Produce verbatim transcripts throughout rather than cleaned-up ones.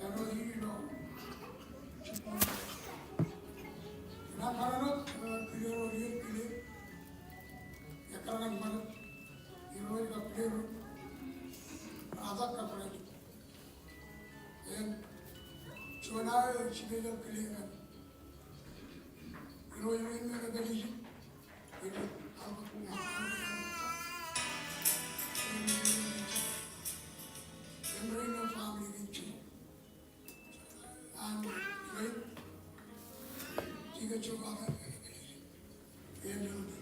Āinwōt ilo jibboñ. Ikōṇaan kōnono, eh, kile ro, kile, kile. Ekkar ñan ṃōttan Irooj kab Irooj, Ratak kab Radik. Im juon aō special kile ñan Irooj eo eṃṃan epād ijin. Im, im ro ilo family kein jiṃor. An, ro, ij kōjparok. Kile ro, kile ro, kile ro.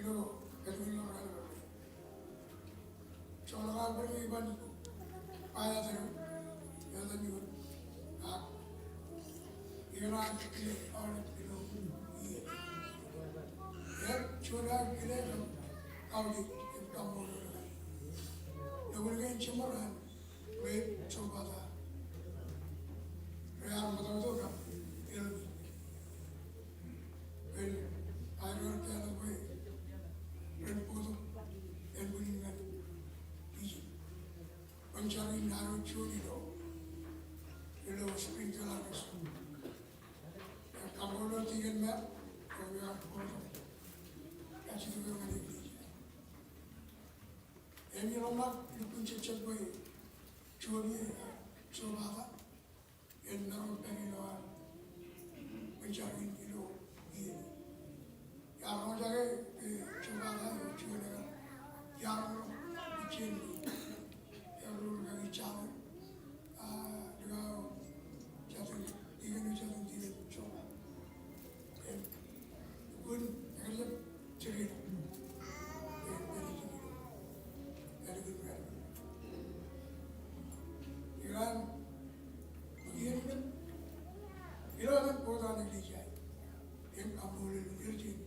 Ilo kōtmān ḷọk raan eo. Joḷọk aō bōd eo iban bwe etan, etan ioon. Ak ikōṇaan kile aolep ilo iien. Im juon aō kile kab kautiej im kaṃṃoolol ñan elukkuun kein jiṃor an rej jokpaata. Rej ar ṃōtto kab elōñ. Im aer rej kōṇaan bwe ren bōktok ānbwinnin ñan ijin. Bwe jen jar in ad juon ilo, ilo Springdale, Arkansas. Im kaṃṃoolol Tiken Mel, bwe ear bōktok kajjitōk eo ñan eklejia. Im iroñ ḷọk lukkuun jejjet bwe juon iien, jokpaata. Im maroñ pād ilo ad bwe jen jar in ilo iien. Iar roñjake, eh, jokpaata eo juon eo iar roñjake ijin. Eo ro rej kaki Jale. Ah, rej kaki Jale, Tiken, Jale, Tiken Jokpa. Im, kun, ekar jab jidik. Im, ekar jab jidik. Ekar jab jidik. Ikōṇaan, iien in, ilo an bōktok an eklejia. Im kaṃṃoolol er jān.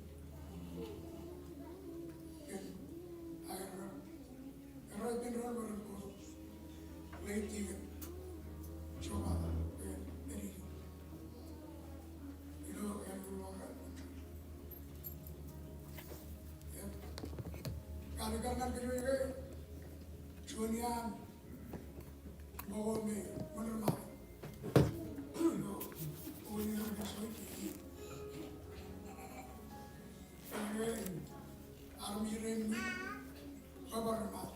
Im, aer, aer ippān doon bwe ren bōktok. Late Tiken Jokpa, eh, Eddie. Ilo, eh, ilo, eh, kar, kar ñan kōj wōj ke, juon iaan ṃōko me, ṃōn ri Ṃajeḷ. Ilo, ilo, ilo, ilo, ilo, ilo, armej rein ṃwiin, bar ṃae.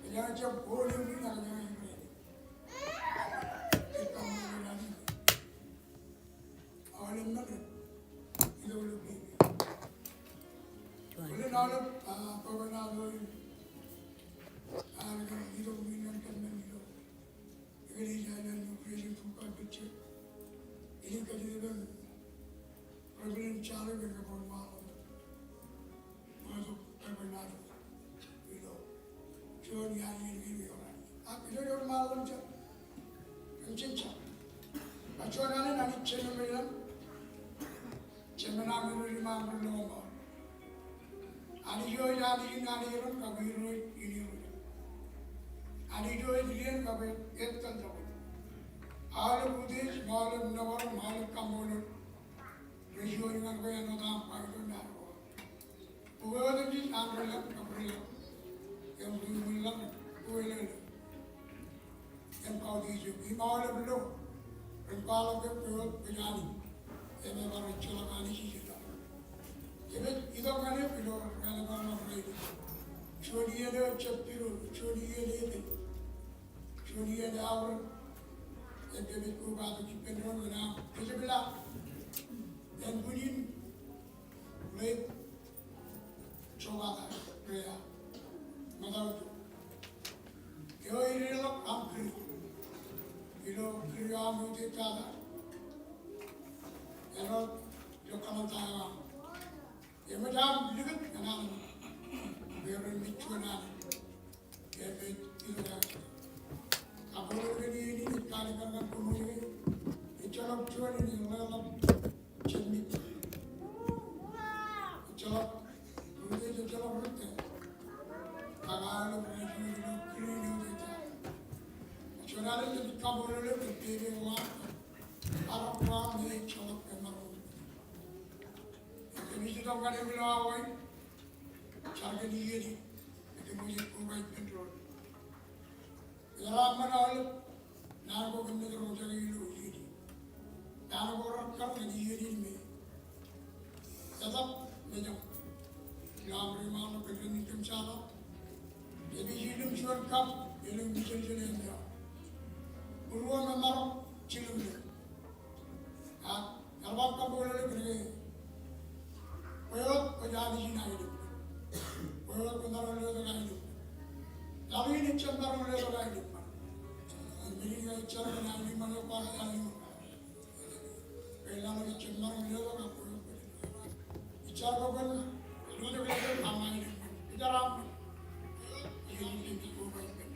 Ejjañin jab bōlen ṃwiin ak ejjañin rej. Ej kaṃṃoolol Anij. Aolep men rej. Ilo, ilo, ilo. Bōlen aolep, ah, bōlen aolep. Ah, ilo, ilo, ilo, ilo. Eklejia in Ukraine, President Trump, kajjitōk. Ilo kajjitōk in President Charlie, kajjitōk in President Trump. Ilo, juon iaan in, in, in, ak ilo, ilo, ilo, ilo, ilo, ilo, ilo. Ak juon alen Anij Jemem ilañ. Jemem aṃ Irooj im aṃ Ri-lọmọọr. Anij eo ej Anij in anij raṇ kab Irooj in irooj. Anij eo ej lien kab ej ettōn tokjān. Aolep utiej im aolep nōbar im aolep kaṃṃoolol rej iiooj ñan kwe āinwōt aṃ ba ilo naan ko. Bwe wōt ej an ri-lōñ kab ri-lōñ im ri-lōñ, bwe wōt ej an kautiej eok im aolep lo ren kwaḷọk eok bwe wōt kwōj Anij im ebar ejjeḷọk Anij ijellọk. Im ej itok ñan eok ilo raelep eo ḷọk rainin. Juon iien eo ejjab pilo, juon iien eo ej pilo, juon iien eo ej aorōk. Im kōmij kobatok ippān doon ñan aṃ kōjepḷaak ānbwinnin ḷeet Jokata, eo ṃōttan eo ej deḷọñ aṃ kūr. Ilo kūr eo aṃ utiej tata. Āinwōt ilo kalōk eo aṃ. Eṃōj aṃ likūt ñan aṃ. Bwe ren mej juon alen. Eṃōj ilo eo. Ak ilo kōn iien in ej kaalikkar ñan koṃ ijoko. Ejjeḷọk juon in leḷọk jemān. Ejjeḷọk rūtto, ejjeḷọk rūtto. Ak aolep rej juon ilo kūr in eo ej tata. Juon alen ej kaṃṃoolol eok kōn pepe eo aṃ. Armej eo aṃ ejjeḷọk kōn maroñ. Kōmij itok ñan eok ilo awa in. Jar kōn iien in. Kōmij koba ippān doon. Jeraaṃṃan aolep naan ko kōn naaj roñjake ilo iien in. Naan ko rekkar ñan iien in me etōb mejaṃ. Ilo aṃ ri-ṃaanḷọk kōn rein kōm jatōb. Eṃōj ilōñ juon kab elōñ mijeljel eo. Būruō me maroñ jilōñ. Ak Eḷap aṃ kaṃṃoolol eok kōn ke kwe wōt kwōj Anij in aelōñ. Kwe wōt kwōj maroñ letok aelōñ. Laḷ in ejjab maroñ letok aelōñ. Im men in ej jar kōn aelōñ ṃōṇōṇō kwaar aelōñ. Ke laḷ in ejjab maroñ letok ak kwe wōt kwōj. Ij jar bwe kwōn letok aelōñ. Ij jar aṃ. Iien in kōmij koba ippān.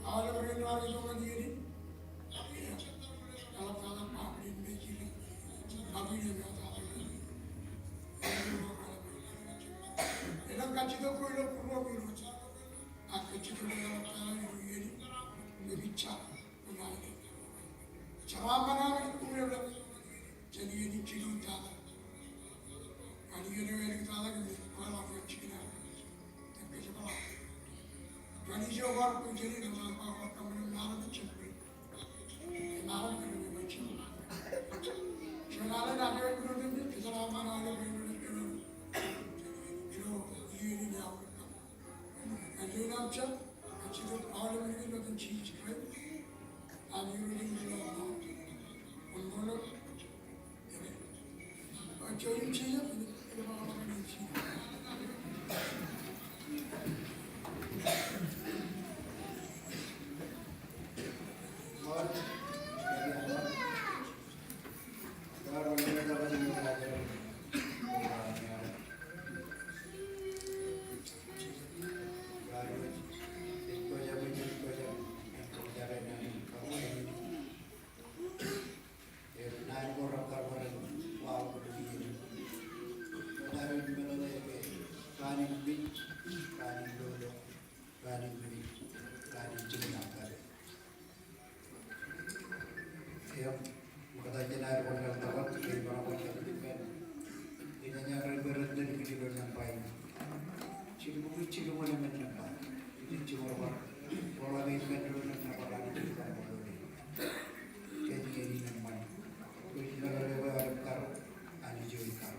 Aolep ren ro rej itok ñan iien in. Elōñ kajjitōk ko ilo būruōm Irooj. Ak kajjitōk ko ilo būruōm Irooj ilo iien in. Im ij jar. Jeraaṃṃan aō ej kōmeḷeḷe jān iien in jilu tata. Ak iien eo āliktata kōmij kweḷọk ilo jikin aō. Im kōjepḷaak. Anij eo kwaar kōjjeḷā im kwaar kōṃṃan im maroñ ijin. Im maroñ ijin. Juon alen ad eo ej kōnono im kōjeraaṃṃan aolep ilo iien in eo. Ak ilo aṃ jar, kajjitōk aolep ilo etan Jisōs Kraist. Amen. Im ṃokta jān ad bar laḷ tōmak, ij bar ṃōk jān ippa. Ij ñan ren bar ren tōmak ilo nōṃba in. Jilñuul, jilñuul emān nōṃba. Ij jilñuul bar. Roḷaak ippa ilo nōṃba in. Ij jilñuul bar. Kōn iien in eṃṃan. Ij meḷeḷe bwe aolep kar. Anij eo ej kar.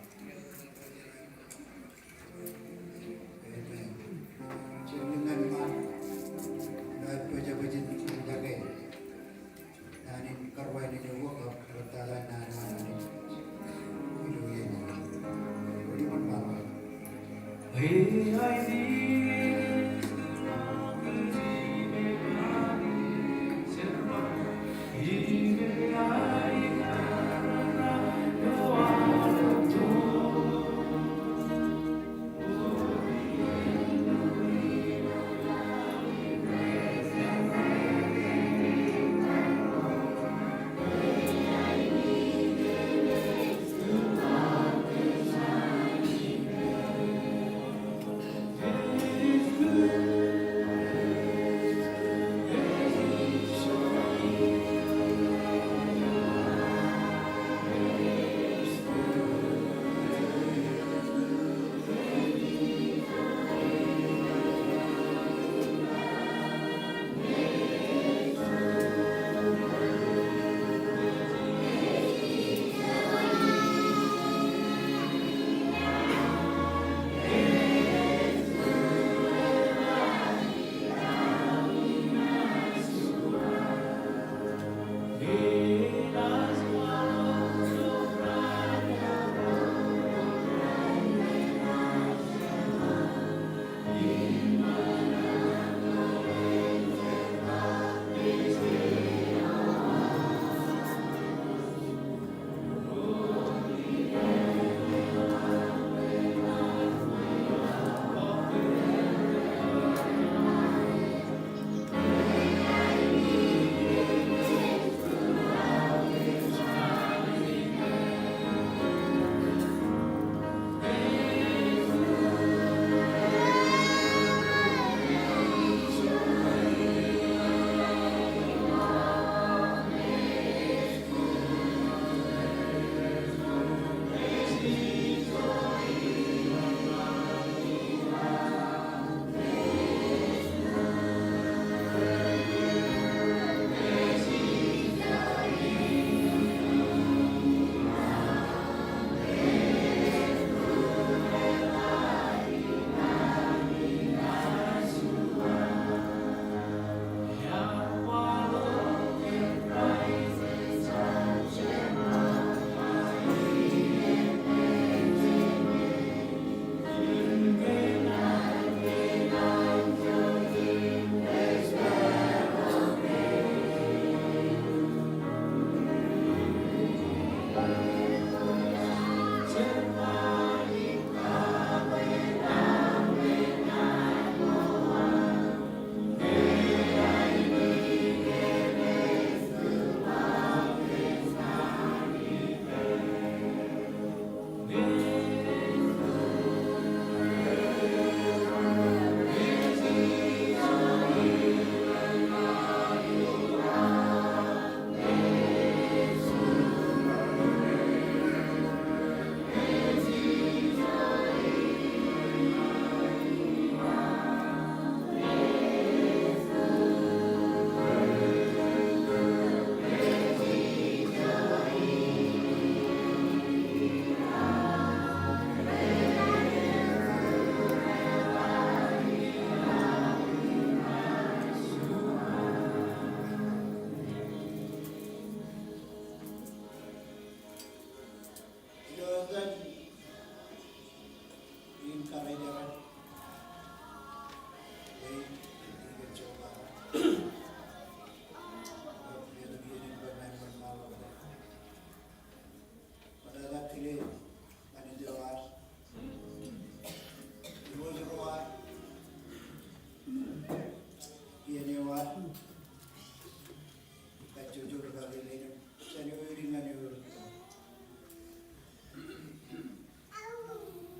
Kajjojo rūkaki rein, jān eo edik ñan eo erūtto.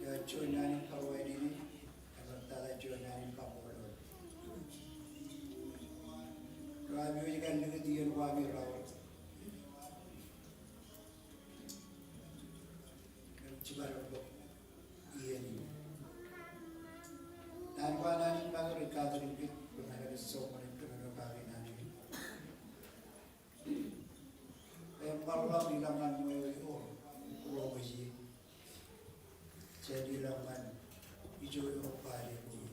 Eo juon naan in karuwainene, eo tata juon naan in kaṃṃoolol. Ro ami wōj kar likūt iien ko ami raorōk. Im jipañ bōk iien in. Naan ko an Anij make rej katak kōj, kōm nañinmej soñoul in kōnono kaki naan in. Im ṃōḷḷọk ilọk ñan ṃweo eo ro ṃōj ie. Jān ilọk ñan ijo eo kwaar ṃōj ie.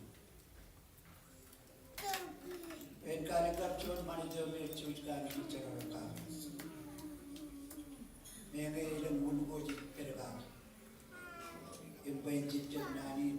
En kaalikkar juon ṃanit eo me ej jouj kanooj in General Conference. Meñe elōñ wūn ko jej pād kake im bwe en jejjet naan in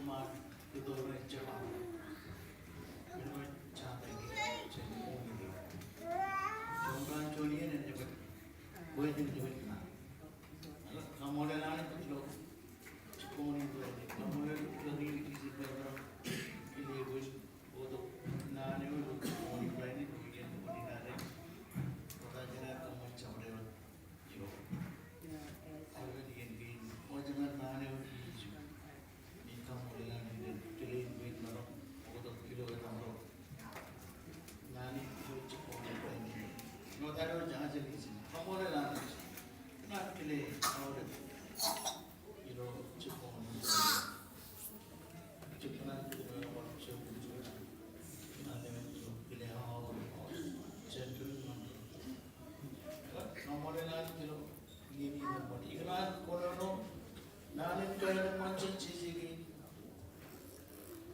ṃaan kōto ro ejjab aṃ. Āinwōt jabdewōt jān oṇāān. Juon raan juon iien enaaj bōd, bwe enaaj bōd kōṇaan. Kaṃṃoolol Anij ilo jibboñ in Friday. Kaṃṃoolol ilo ri-, ri-, ri-, ri-, ri-, ri-, ri-, oktak naan eo ilo jibboñ in Friday, ilo iien in Friday. Ṃokta jān aer kōṃṃan jabdewōt ilo aolep iien kein. Ṃokta jān naan eo ilo Im kaṃṃoolol Anij ilo kile in bwe en maroñ oktak ilo etaṃ ro. Naan in ilo jibboñ in Friday. Ṃokta eo ej ajri ijin. Kaṃṃoolol Anij. Naan kile aolep ilo jibboñ in Friday. Jibboñ in Friday. Naan eo ej kile aolep. Kaṃṃoolol Anij ilo iien in. Ikōṇaan kōnono naan in kaenōṃṃan jān jeje kein.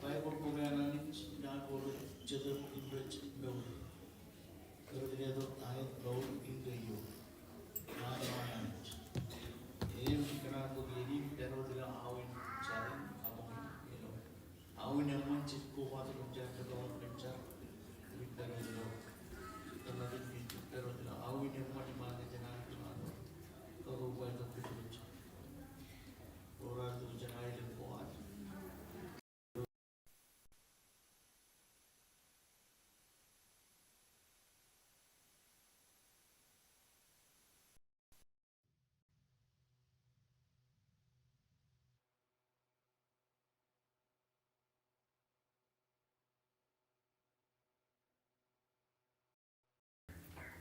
Baibōḷ bok eo an Anij, naan ko rej jet im rej mour. Kōrā rej letok aet mour in kaiō.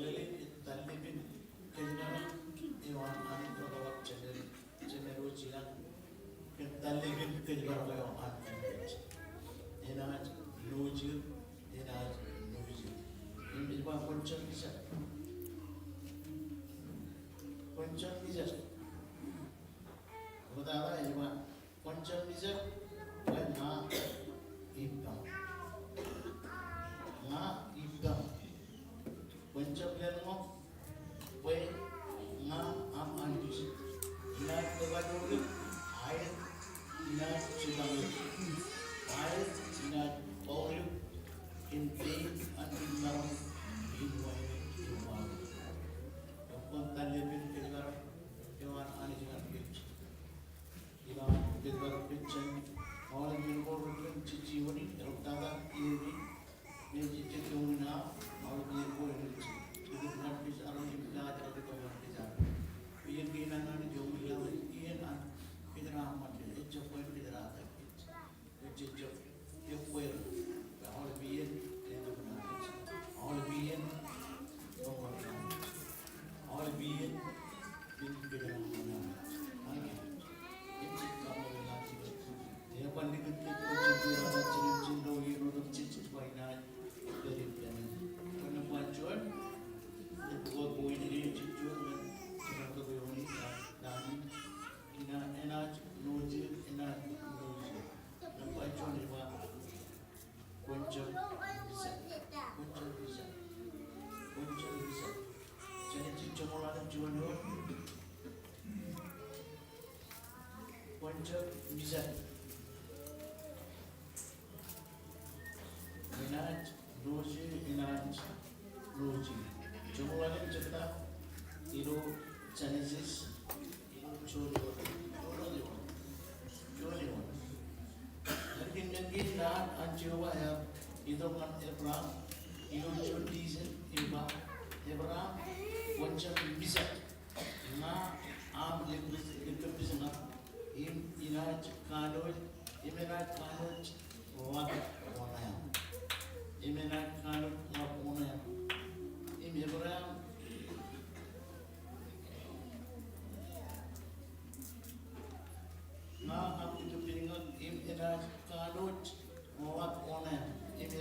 Lale ej tallepin kōjparok eo an Anij ro ḷọk, jemād, jemād eo jilañ, kōn tallepin kōjparok eo an Anij. Enaaj nojir, enaaj nojir. Im ej ba kwōn jab mijak. Kwōn jab mijak. Ṃoktata ej ba, kwōn jab mijak, bwe ña ippaṃ. Ña ippaṃ. Kwōn jab lelñọk, bwe ña aṃ Anij. Inaaj kōkajoor eok, aet inaaj jitañ eok. Aet inaaj bar eok kōn pein an kōj maroñ in wāween im wāween. Kwōn tallepin kōjparok eo an Anij ñan kōj. Ilo kōjparok kōj jān aolep iien ko repen jejjo in, eḷaptata iien in, me jejjo in aolep iien ko repen jejjo in, kōjparok kōj aolep iien ko repen jejjo in. Iien kein an Anij eo ṃwilaḷ, iien an kōjeraaṃṃan kōj, ejjab bwe en kōjeraaṃṃan kōj. Ejjab bwe en kōjeraaṃṃan kōj. Aolep iien, aolep iien, aolep iien, Nōṃba juon, nōṃba juon ej ba, kwōn jab mijak. Kwōn jab mijak. Kwōn jab mijak. Jenesis joñoul ḷalem juon eoon. Kwōn jab mijak. Enaaj nojir, enaaj nojir. Joñoul ḷalem jebta ilo Jenesis, ilo juon eoon, juon eoon, juon eoon. Ālikin men kein naan an Jeova ear itok ñan Ebram ilo juon dijen im ba, Ebram, kwōn jab mijak. Ña aṃ likūtjejkpejñak, im inaaj kanooj, im enaaj kanooj ḷap oṇeaṃ. Im enaaj kanooj ḷap oṇeaṃ. Im Ebram, ña aṃ likūtjejkpejñak, im enaaj kanooj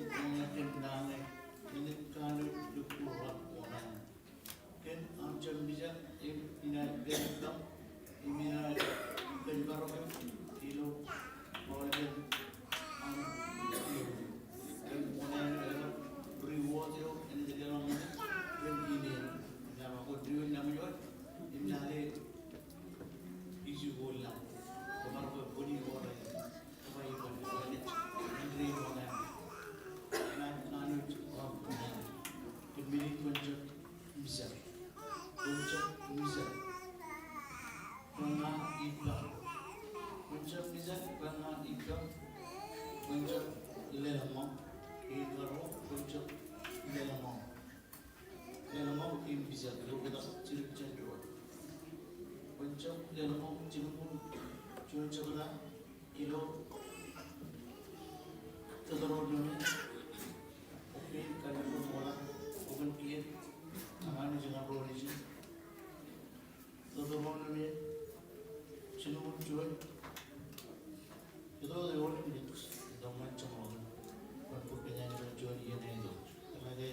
itok ñan kōn naan eo, enaaj kanooj lukkuun ḷap oṇāān. Kōn aṃ jab mijak im inaaj pād ippaṃ im inaaj kōjparok eok ilo aolepen aṃ iiō. Kōn oṇāān eo, reward eo enaaj deḷọñ ñan eok kōn ineen. Im ña ba kwōn diwōj laṃōj wōt im ña ke ijoko laṃ. Kōjparok bwe kwōn iọkwe. Kōjparok bwe kwōn iọkwe. Inaaj kanooj ḷap oṇāān. Kōn men in kwōn jab mijak. Kwōn jab mijak bwe ña ippaṃ. Kwōn jab mijak bwe ña ippaṃ. Kwōn jab lelōñḷọk. Kein karuo, kwōn jab lelōñḷọk. Lelōñḷọk im mijak, ilo oktak jidik jān doon. Kwōn jab lelōñḷọk, jilñuul juon jebta ilo tōtōro ṇe. Oktak, kajjitōk ṃokta, oktak kiiō, ak Anij ñan ro nejin. Tōtōro ṇe, jilñuul juon. Itok eoon im ej itok ñan jeṃḷọkin. Kwōn bōk kōj ñan juon iien eo itok. Eḷaññe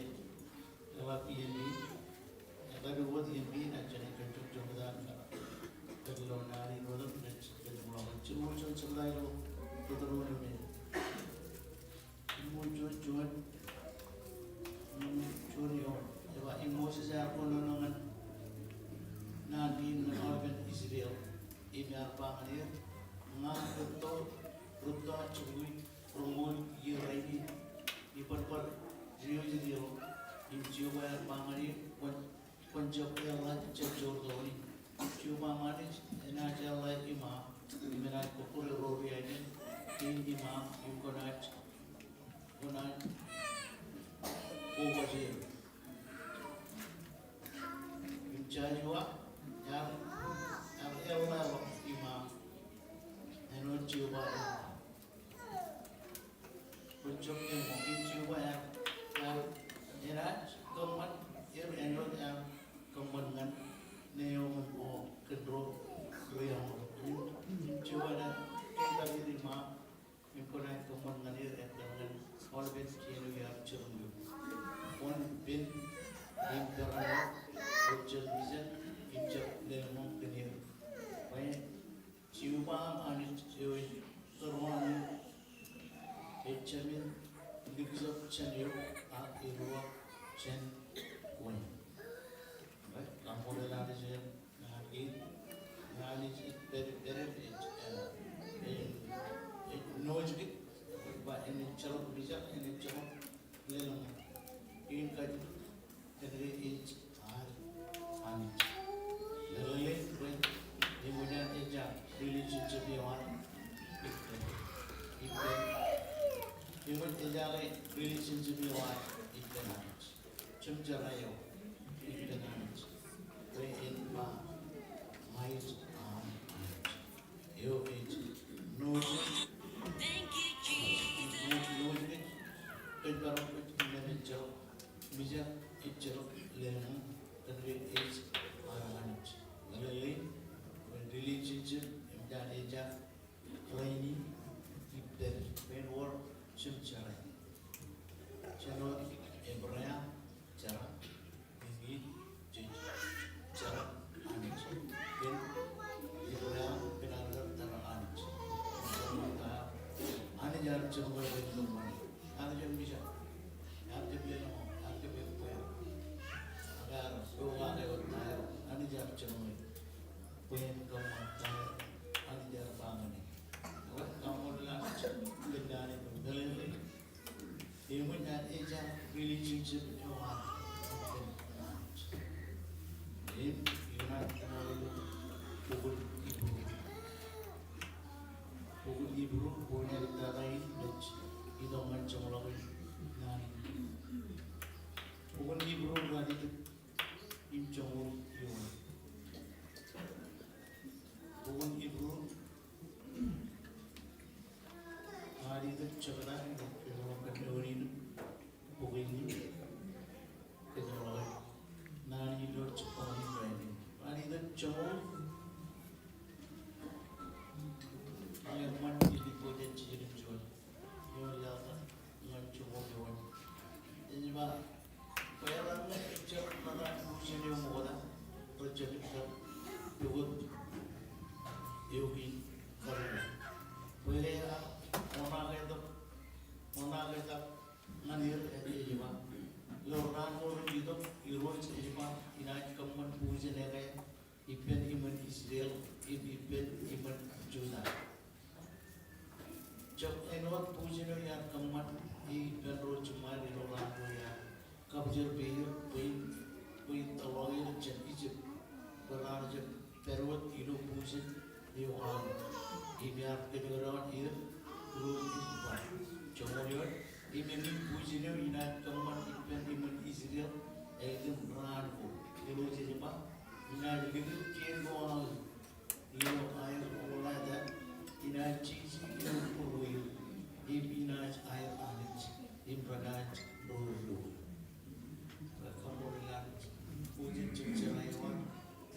eḷap iien in, eḷap wōt iien in, ak jenaaj kajjitōk jebta, kōtḷọk naan in wōt im ej kōtḷọk. Jilñuul juon jebta ilo Tōtōro ṇe. Jilñuul juon, juon, mm, juon eoon. Ej ba, im Moses ear kōnono ñan naan kein ñan aolepen Israel, im ear ba ñan er, ña rūtto, rūtto jibukwi roñoul iiō rainin, iban bar diwōjdik ilo, im Jeova ear ba ñan er, kwōn Kwōn jab eḷḷā jān joor doon in. Jeova aṃ Anij enaaj eḷḷā iṃaṃ, im enaaj kọkkure ro ri aelōñ kein iṃaṃ, im kwōnaaj, kwōnaaj kobaje. Im Joshua ear, ear eḷḷāḷọk iṃaṃ, āinwōt Jeova ear Kwōn jab eṃṃan, im Jeova ear, ear, enaaj kōṃṃan er āinwōt ear kōṃṃan ñan ṇe eo ṃōk kōn ro ri aṃro. Im, im Jeova enaaj kōktak er iṃaṃ, im kwōnaaj kōṃṃan ñan er ettōr ñan aolepen kien eo iar jerọwiwi. Kwōn pen im peran eo, kwōn jab mijak, im jab lelōñḷọk kōn er. Bwe Jeova aṃ Anij eo ej tōrọọni ejāmin likjab jān eok ak eruwak jān kwe. Right? Kaṃṃoolol Anij eo, ña ke, ña Anij ej pād, pād, ej, eh, ej, ej ṇooj kōj, ba enaaj ejjeḷọk mijak, enaaj ejjeḷọk lelōñ. Im kajjitōk, kōnke ej ad Anij. Meḷeḷe bwe eṃōj an ejja relationship eo ad ippān, ippān. Eṃōj ejjeḷọk relationship eo ad ippān Anij. Jemjerā eo ippān Anij. Bwe en ba, ij an Anij. Eo ej ṇoojet, ṇoojet kōj, kōjparok kōj, im ejjeḷọk mijak, ejjeḷọk lelōñ, kōnke ej ad Anij. Meḷeḷe, bwe relationship, eṃōj an ejja, rainin, ippād, bwe en wōr jemjerā. Jān wōt Ebream, jerā, Im ij jerā Anij. Kōn Ebream, kōn an jerā Anij. Anij ear jerā Ebream. Anij ear Jab eo an, im iien in, bok in Hibru. Bok in Hibru, bok in ej tata in, ej itok ñan joñoul ḷọk in naan in. Bok in Hibru, ralitōk im joñoul eoon. Bok in Hibru, ralitōk jebta, ej itok ñan joñoul eoon in. Bok in, kōj ḷọk naan in ilo jibboñ in rainin. Ralitōk joñoul. Ñe eṃṃan, ij lukkuun jijet im juon. Eo, ḷọk ñan joñoul eoon. Ej ba, bwe raar ñe ejjab ṃōttan bujen eo ṃokta, rej jab ejjab pukot eok in karuo. Bwe ear ṃōṇaak etok, ṃōṇaak etok ñan er, ej ba, ilo raan ko rej itok, Irooj ej ba, inaaj kōṃṃan bujen eo ke ippān iṃōn Israel im ippān iṃōn Juda. Jab āinwōt bujen eo iar kōṃṃan ippān ro jiṃṃaer ilo raan ko iar kabōjrpe er bwe in, bwe in tōḷọk er jān Ijipt, bwe raar jab pād wōt ilo bujen eo aṃ. Im iar kōjekdọọn er, Irooj ej ba. Joñoul eoon, im eñin bujen eo inaaj kōṃṃan ippān iṃōn Israel ālikin raan ko, Irooj ej ba, inaaj likūt kien ko aō ilo aer ḷōḷḷā etaer, inaaj jeje ilo būrueir, im inaaj aer Anij, im renaaj ro ilo. Bwe kaṃṃoolol Anij, bujen jebjerā eo an,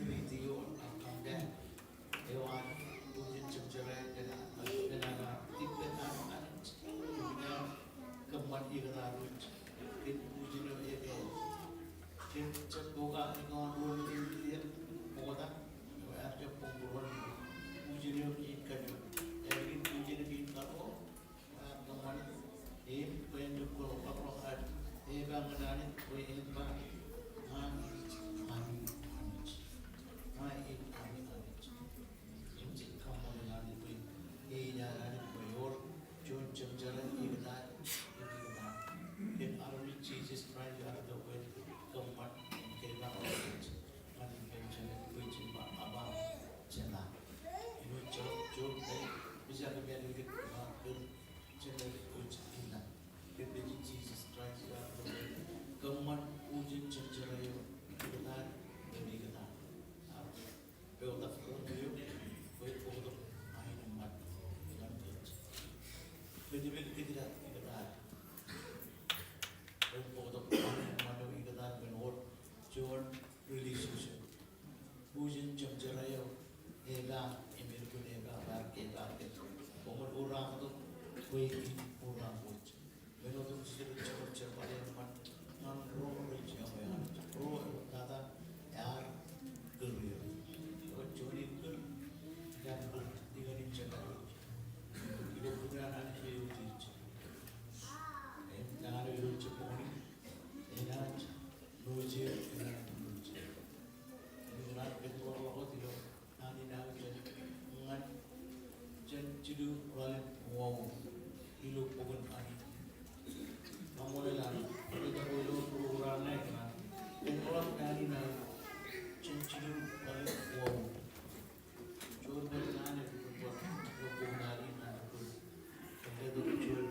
Treaty eo an, Compact eo an, bujen jebjerā eo an, ippān an Anij, im inaaj kōṃṃan ikōtaaj wōj, kōn bujen eo ej Kōn jab pokake eo an ro ilo Israel ṃokta, eo ear jab bōk būruon, bujen eo kein kajoor. Ālikin bujen eo kein karuo, ear kōṃṃane, im bwe en jab kōḷapḷọk ad, epaak ñan Anij, bwe en ba, ña ij ami Anij. Ña ij ami Anij. Im jej kaṃṃoolol Anij bwe e ej an Anij bwe ewōr juon jemjerā ikōtaaj im ikōtaaj. Kōn armej Jisōs Kraist ear itok bwe kōṃṃan im kōpeḷḷọk kōj ñan ippān jemed bwe jen ba Abba, Jema. Ilo Jọn, Jọn, ej, ej kōpeḷḷọk kōn jemed eo ej ilañ. Kōn Jisōs Kraist ear itok bwe kōṃṃan bujen jemjerā eo ikōtaaj im ikōtaaj. Eo, tok ro eo, bwe bōktok aenōṃṃan ñan kōj. Kōj im kōj ikōtaaj. Bwe bōktok aenōṃṃan eo ikōtaaj bwe en wōr juon relationship. Bujen jemjerā eo, epaak im elukkuun epaak, epaak, epaak. Koṃwin uraaktok bwe in uraak wōj. Men otemjej rej jeṃor jerbal eṃṃan ñan ro rej eṃṃan, ro eo tata ear kūr er. Eo juon in kūr, ear kūr ikōn in jemān. Ilo kuṇaan an Anij eo ej. Im naan eo ilo jibboñ in, enaaj noje, enaaj noje. Im naan eo ej ḷọk wōt ilo Naan in aō jān, ñan, jān jilu ḷalem wāween ilo bok in Anij. Kaṃṃoolol Anij, ej ilo program ṇe ñan, ej ḷọk naan in aō jān jilu ḷalem wāween. Juon bwe naan eo ej ilo bok in Anij ñan, ej ilo juon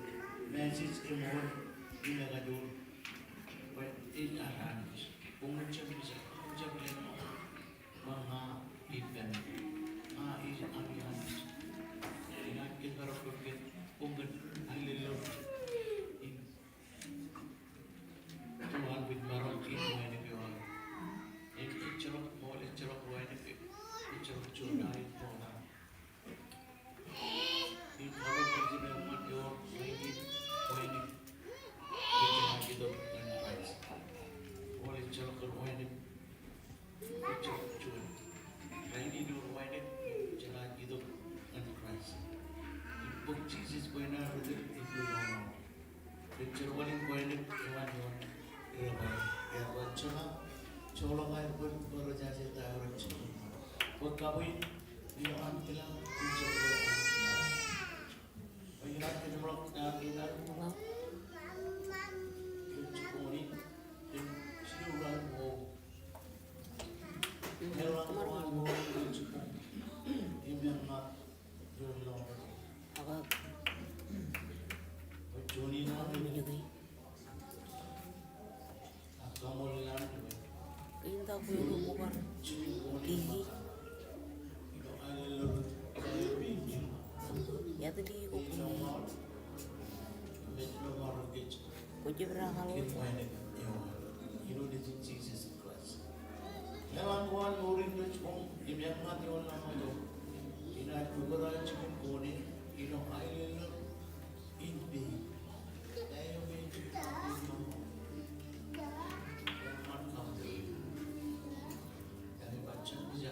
message eṃṃan in ekajoor. Bwe ej an Anij. Koṃwin jab, jab, jab leḷọk. Bwe ña ippān. Ña ij ami Anij. Inaaj kōjparok kōn, kōn aelōñ in. Juon bwe maroñ in wānōk eo aō. Im ejjeḷọk, Paul ejjeḷọk wānōk, ejjeḷọk juon aelōñ in. Im karuo bwe jen eṃṃan ewōr rainin wānōk. Ejjeḷọk itok ñan Kraist. Paul ejjeḷọk kōn wānōk. Ejjeḷọk juon. Rainin ewōr wānōk, jeḷā itok ñan Kraist. Im bōk Jisōs bwe en ri tōl im ri lọmọọr. Ej jerbal in wānōk eo an ioon. Ej ba, ej ba, jeḷā, joḷọk aer bōk, bōk ri jaje ta eo rej jerbal. Bōk kabwiin ilo an kilañ, ej jerbal ilo an kilañ. Bwe inaaj kōjeṃḷọk naan kein aō. Ilo jibboñ in. Kwō jab raan kaḷoor. Ilo naan in Jisōs Kraist. Eḷaññe kwōn mour in kōj koṃ im eñṇa ioon lañ eo, inaaj kōkōrā jikin koṃ ilo aelōñ in pein. Eo pein. Eñṇa kaṃ. Eñṇa kaṃ. Ij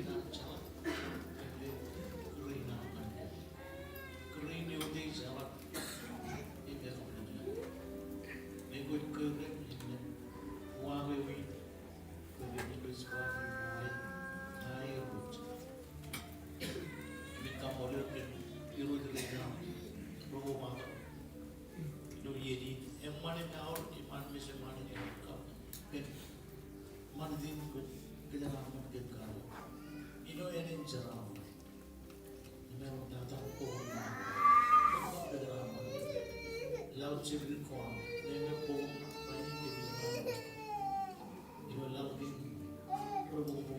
kōn an jeḷā. Kōn an jeḷā. Im ekōṇaan. Ñe kwōj kōkōn im uwaak ewi, kōkōn im ej ba ñe ña Irooj. Im kaṃṃoolol kōn Irooj rein aṃ, ro ṃaanḷọk. Ilo iien in, eṃṃan im aor, eṃṃan im eṃṃan im kab kōn ṃanit in kwōj kōjeraaṃṃan kōn karuo. Ilo ānen jeraaṃṃan. Im eṃṃan tata bok in. Kōjeraaṃṃan. Ilo jet in kōṃṃan. Im bok in. Ilo jet in.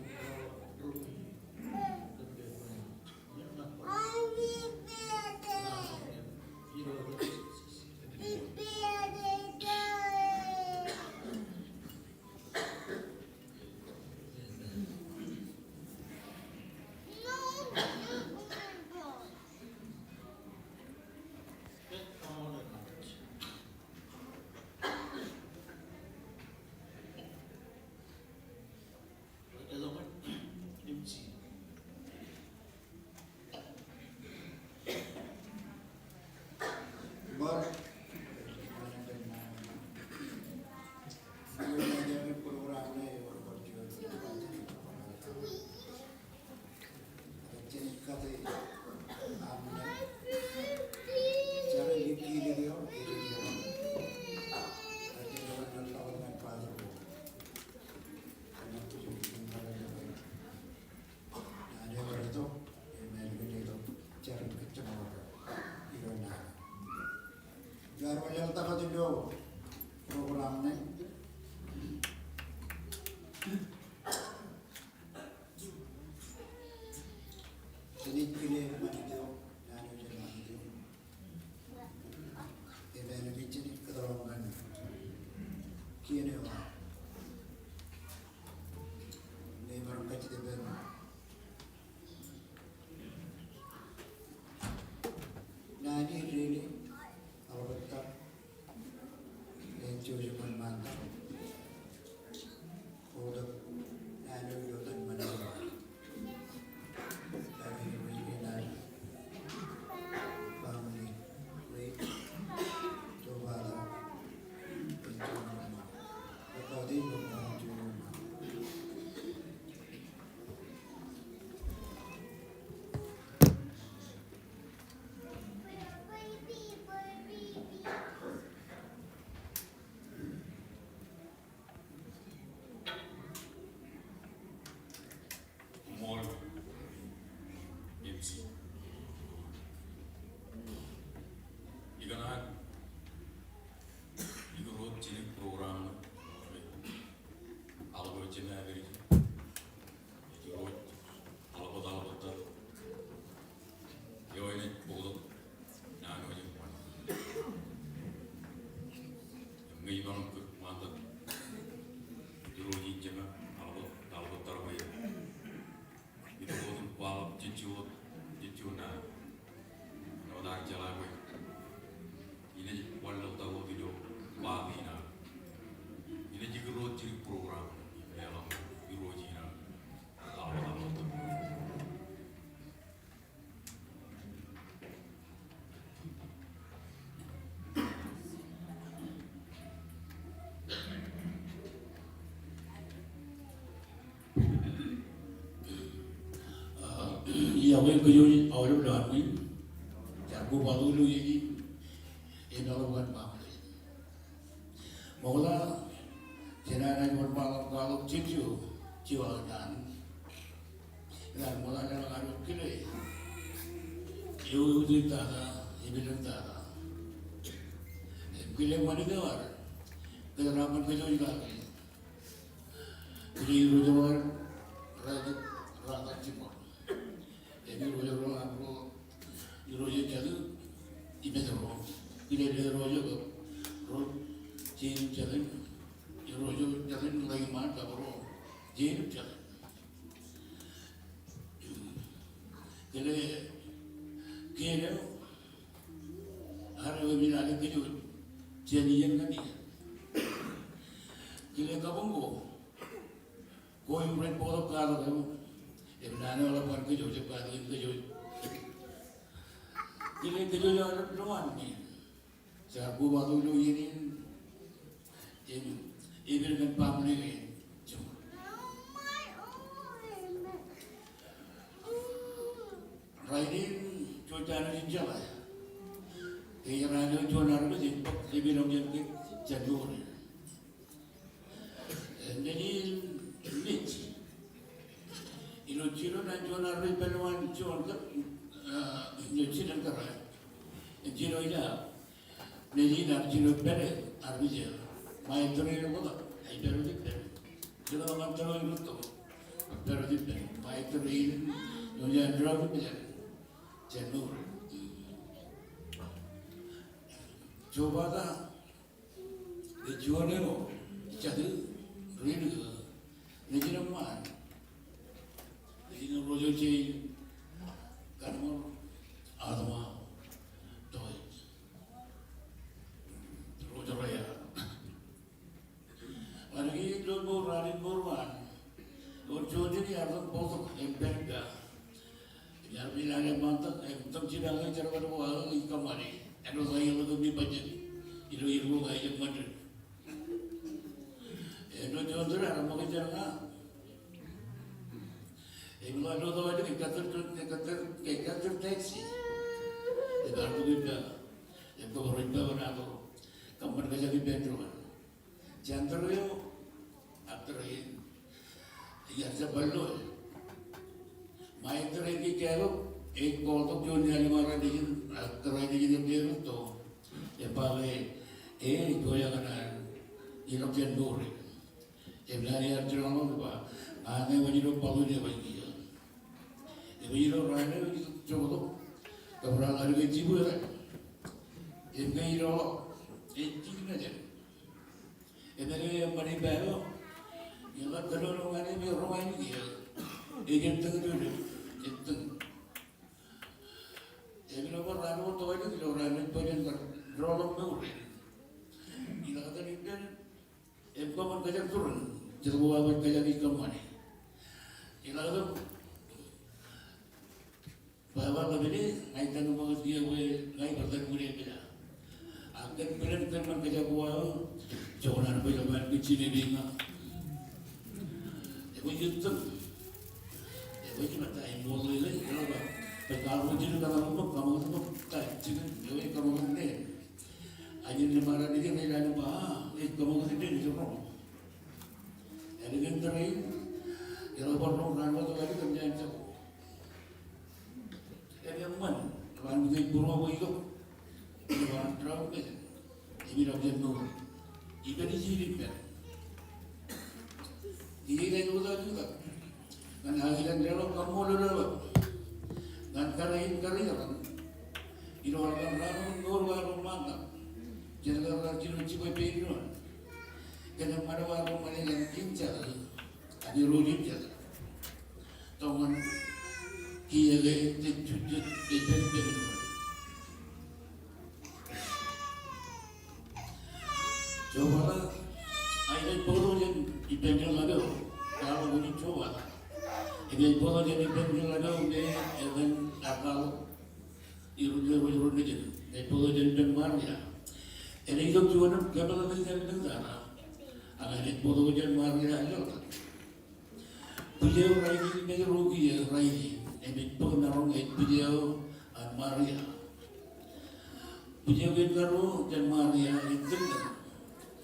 Im ej kile ṃanit eo, naan eo jān ṃanit eo. Im ālikin jen kōtḷọk ñan kien eo aṃ. Im ij maroñ kajjitōk ippān naan in deḷọñ, aḷap eo ej jouj im ṃantak. Oktak naan eo ilo etan ṃanit eo. Kake eo ej kōṇaan. Family. Wait. Tōpata. Ej jouj im ṃantak. Ej jouj im ṃantak. Ṃool. M C. Ikōṇaan. Ikōṇaan. Ilo jet in program. Aḷap eo ej jemaat eo. Ej Irooj, aḷap eo etalbōttar. Eo enaaj bōktok naan eo ej ṃanit. Im ñe ij maroñ kūr ṃantak. Irooj in jema, aḷap eo etalbōttar bwe itok wōt im kwaḷọk jejjo, jejjo naan. Āinwōt aō jeḷā bwe inaaj wanlaḷtak wōt ilo kwaḷọk in aō. Inaaj ikūr wōt jidik program im leḷọk Irooj in aō. Aolep, aolep. Iọkwe kōj aolep lowaan ṃwiin. Jar kobatok ilo iien in, im eḷap an baaṃle. Ṃokta, jenaaj wōnṃaanḷọk kwaḷọk jejjo, jejjo aō naan. Eḷaññe ṃokta jenaaj wōt kile eutiej tata, im elōñ tata. Im kile ṃanit eo ad, kōjeraaṃṃan kōj kake. Kile irooj ro ad, ratak, ratak jiṃor. Im irooj ro, ro, irooj eo jatū, im ej ro. Kile irooj ro, ro, jein jatū, irooj eo jatū, ḷōñin ṃaan kab ro, jein jatū. Kile, kile, Ad eo im ilaḷ kōj jān iien ñan iien. Kile kabuñ ko, ko im rej bōktok katak eo, im naan eo eḷap an kōj, ejjab katak in kōj. Kile kōj aolep lowaan ṃwiin. Jar kobatok ilo iien in, im, im ej kōn baaṃle kein. Rainin, juon jān eo jen jeḷā. Ke raan eo juon armej ej bōk lepin eo jān ke, jān mour in. Im nejin, nejin. Ilo jino an juon armej pād lowaan juon kōn, ah, ilo jinen kōrā. Im jino ila, nejin ar jino pād, armej eo. Ṃae tōre eo ṃokta, ej pād wōt ippān. Jino ṃae tōre eo ṃokta, pād wōt ippān. Ṃae tōre in, ilo jān dro ippān. Jān mour. Jobata, Ej juon eo, jatū, ri-nukū, nejin eṃṃaan, nejin ro eo jein, Kanmor, Atma, Toej, ro eo rej. Ḷak ilo mour, raan in mour eo an. Ewōr juon eo ear bōktok, im pād ippa. Im ear pād ippa, im tōmak jipañ eo jerbal ko aō ej kōṃṃane. Āinwōt aō ḷak im ipajjek. Ilo, ilo ko ej kōṃṃane. Āinwōt juon tōre ear ṃōk jān ña. Im ḷak ilo tōre eo ej kattōr, ej kattōr, ej kattōr taxi. Im ear tok ippa. Im tok ippa wōn ato. Kōṃṃan kōjak ippān doon. Jān tōre eo, ak tōre in, iar jab bar lo. Ṃae tōre in ke ej kaḷọk, ej kōḷḷọk juon iaḷ im armej in, ak tōre in ej bar lo. Im ba ke, e, ej kōjak naan, ilọk jān mour in. Im naan iar jeḷā ḷọk ba, ña ñe waj ilo baḷ in eo ej kiiō. Im ilo raan eo ej joktok, kab raan eo ej jibwe. Im ke ilo, ej jibwe jān. Im āinwōt eṃṃan ippa eo, eḷap kōnono ñan e im roñ ainikiō. Ej ettōñ, ettōñ. Im ilo bar raan eo tok ilo raan eo ej bōlen kar doḷọñ mour in. Ilọk etan ippān, im kōṃṃan kōjak turin, jet ko aō kōjak ij kōṃṃane. Ilọk etan, Ba, ba, ba, bile, ña ij tōmak kiiō bwe ña ij bar tōmak bwidej pila. Ak kōn bwidej kōn ṃōn kōjak ko aō, joñan bwe ilo ṃaan kōj jimemi ña. Ekwe ij tōmak. Ekwe ij tōmak ta ej ṃool ilo, ilo ba. Bwe kaḷoon jino katak ṃōk, kaṃakūt ṃōk, ta jikin, ekwe kaṃakūt ṇe. Ajin ṇe ṃaran ijin ṇe ilo ba, a, ej kaṃakūt ṇe, ej roñ. Ālikin tōre in, ilo bar roñ raan ko tok ālikin jān jako. Im eṃṃan, eban bwe ej būruō ko itok. Eban dro ko ej. Im ilọk jān mour. Ippān ijin ippān. Ij ilo ilo ilo. Ñan aō ilan deḷọñ kaṃṃoolol eḷap. Ñan kariin kariin. Ilo aō raan eo mour eo aō ṃaan ṇe. Jen kar jino jibwe pein doon. Kōn eṃṃan eo aō ṃaan ilo kiiō jatū. Ak irooj in jatū. Tōmak kiiō ke ej jejjet, ej jejjet. Jobata, ij bōktok jān ippān ḷap eo, kwaḷọk unin Jobata. Ij bōktok jān ippān ḷap eo, me etan ear kwaḷọk. Irooj, irooj, irooj nejin. Ij bōktok jān ippān Maria. Enaaj itok juon im kōmeḷeḷe jān ḷap eo. Ak ij bōktok jān Maria ilo. Bwij eo rainin, im ej ro kiiō rainin. Im ej bōk maroñ ej video an Maria. Video kein karuo jān Maria ej tōl,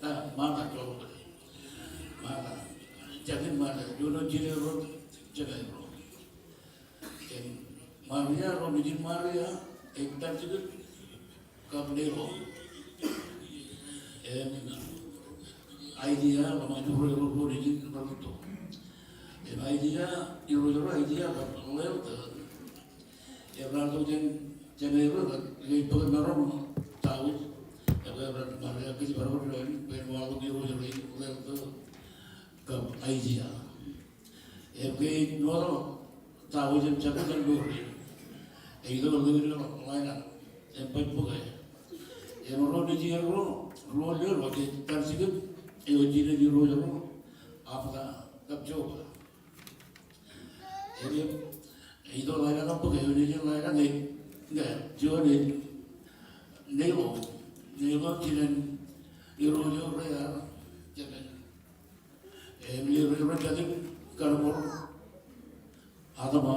a, Marta, sorry. Marta. Jekdọọn Marta, juon eo jilel ro, jekdọọn ro. Im Maria, ro nejin Maria ej tar jikid kab neilo. Im Aiseia, ḷōmṇak ro, ro nejin ro tok. Im Aiseia, irooj ro Aiseia kab Leltō. Im raar tok jān, jān neilo, rej bōk maroñ Taujej. Im raar, Maria kōjparok ro, bwe en waḷọk irooj ro Leltō kab Aiseia. Im ke ej ṃootḷọk Taujej im jab jān ḷoor in, ej itok ḷoor in ḷain an im baj bōke. Im ro nejin ro, ro lelọk ej tar jikid eo jilel irooj ro Abba kab Jeova. Im, im ej itok ḷain an bōke eo nejin ḷain an ej, ñe, juon ej neilo, neilo jinen irooj ro rej ar jemān. Im irooj ro rej jatū kar ṃool Adama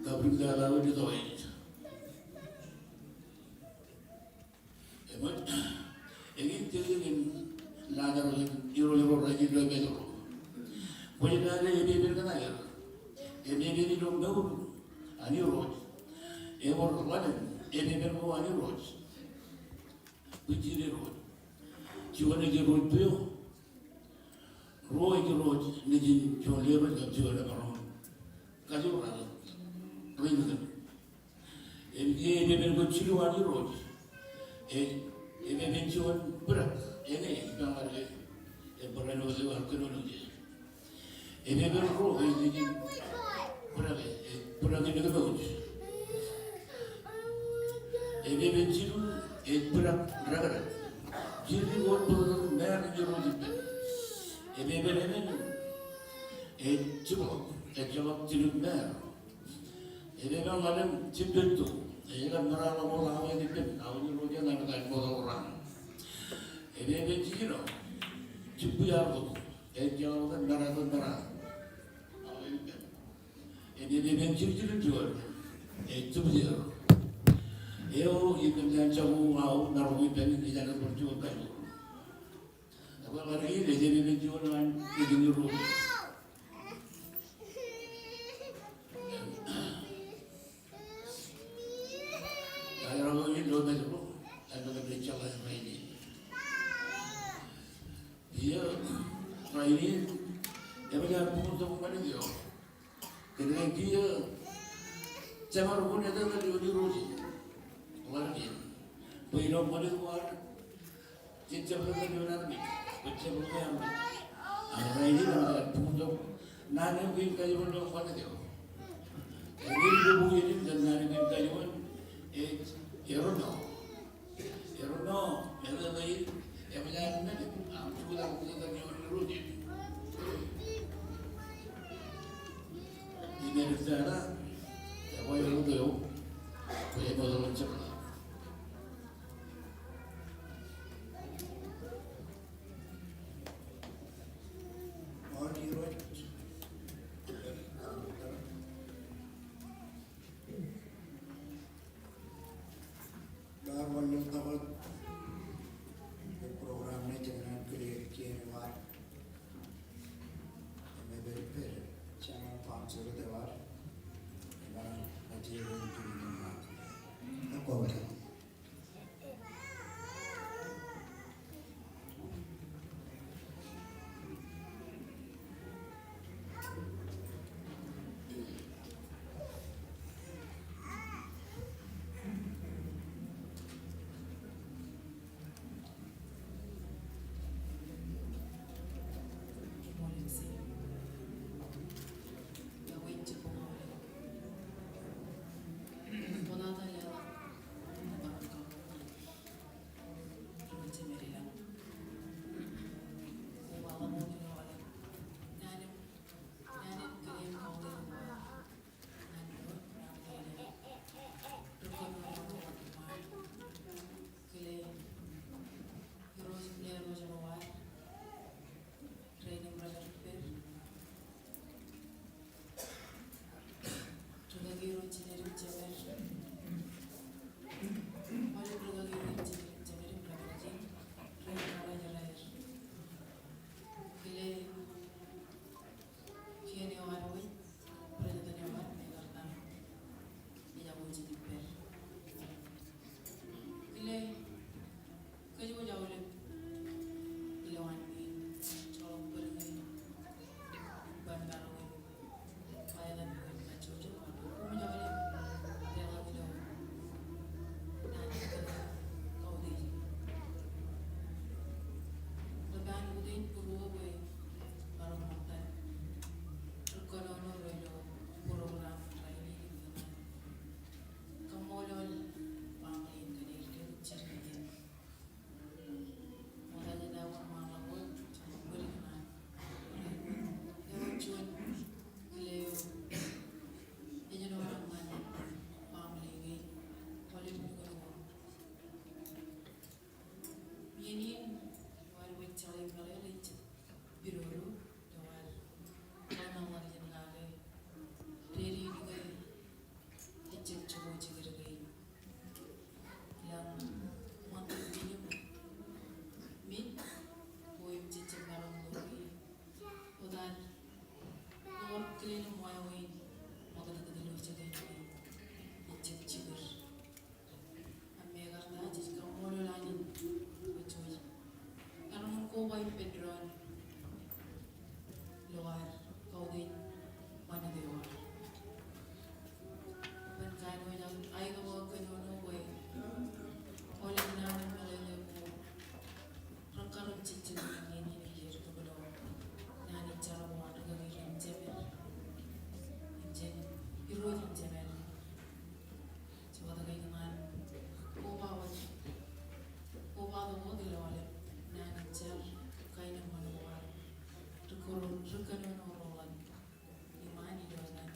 kab ri-kōttālawōj itoijet. Eṃōj, eñin tōl in laajrak in irooj ro rej ilo mej ro. Kwōj lale epepen kōn aer. Im epepen ilo mour an Irooj. Ewōr ḷalem epepen ko an Irooj. Bwijin Irooj. Juon ej Irooj bwe eo. Ruo ej Irooj nejin juon leḷọk kab juon emaroñ. Kajoor raar ri-kōn. Im kiiō epepen ko jilu an Irooj. Ej, epepen juon bōdak, eñe ej pañ ḷọk ke, im barāinwōt eo ear kōnono ie. Epepen ruo ej nejin bōdak, ej bōdak in ekmour. Epepen jilu ej bōdak dekdek. Jilu ko bōktok māār in Irooj ippān. Epepen emān ej jibḷọk, ejjeḷọk jidik māār. Epepen ḷalem jibdetto, ej ḷap ṃōrā ḷọk wōt awa in ippān, awa in Irooj eṇ an kar ṃootḷọk raan. Epepen jiljino, jibwiartok, ejjeḷọk wōt ṃōrā, ṃōrā awa in ippān. Im epepen jiljino juon, ej jibwier. Eo ippān jān jako awa ṃōrā ko ippān, ej āinwōt juon kajoor. Ekwe ḷadik in ej epepen juon an nejin Irooj. Ḷadik in ilo mej ro, āinwōt ej jeḷā rainin. Iiō, rainin, eṃōj ad buñtok ṃanit eo. Kōnke kiiō jemaroñ in etetal ioon Irooj ḷalem in. Bwe ilo ṃanit ko ad jejjab etetal ioon armej, bwe jab ḷe armej. Ak rainin eṃōj ad buñtok naan eo kein kajuon ilo ṃanit eo. Eñin bok in jān naan eo kein kajuon ej erom eo. Erom eo, etetal in, eṃōj ad men, aṃ jutak etetal ioon Irooj in. Im etetal, ekwe erom eo, bwe eṃootḷọk jebta. Ṃool Irooj. Bar wanlōñ tokot, ke program ṇe jenaaj kile kien eo ad. Im epād pād, jenaaj sponsor eo ad. Im bar aje ro im kile kien eo ad. Ekwe. Jined im jemed. Aolep ri-kaki ro in jined im jemed im ḷapḷọk in ri-kaki ro in raer. Kile kien eo ad wōj, President eo ad, Mekarta, ejako jidik pād. Kile kōj wōj aolep ilowaan kein, joḷọk bōd kein, ban bar wōj. Iien in, eo ad wōj jeḷā im meḷeḷe ej pidodo, eo ad kōḷmānḷọkjeṇ kake, dedein ke ejjab jokwe jikid kein. Ḷak ṃōn im mej, ko im jejjab maroñ to ie. Wōt ad ḷọk kile im wāween ṃakūtkūt ilo jekwe in, ejjab jikid. Ak Mekarta, jej kaṃṃoolol Anij bwe jej maroñ in koba ippān doon ilo ad kautiej ṃanit eo ad. Bwe kanooj aō, aetokwe kōnono bwe aolep naan im meḷeḷe ko rekarūṃ jejjet iien in, iien in ej itok ilo naan in jar ko an ri-kaki ro in jemed im jān irooj in jemed. Jibadek kōn an koba wōt, koba wōt ilo aolep naan in jar, kaenōṃṃan ko ad, ri-kōnono, ri-kōnono ro ḷọk iṃaan ilo naan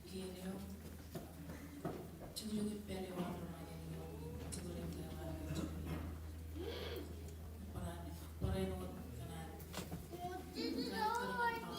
kien eo, jukjuk in pād eo an ri-Ṃajeḷ eo, jukjuk in pād eo an ri-Ṃajeḷ eo. Barāinwōt kōn an, kōn an kōn an,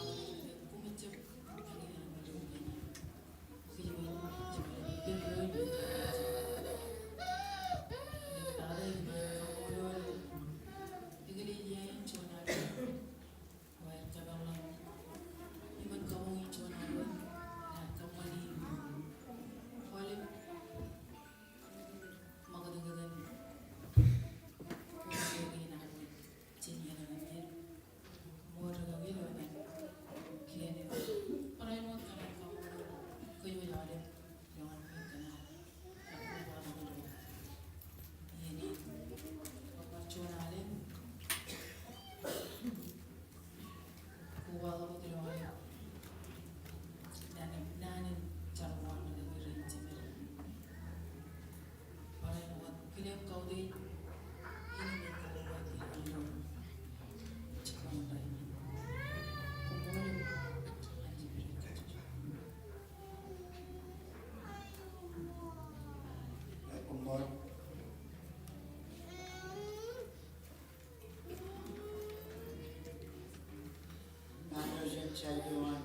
Naan eo jān Jael eo an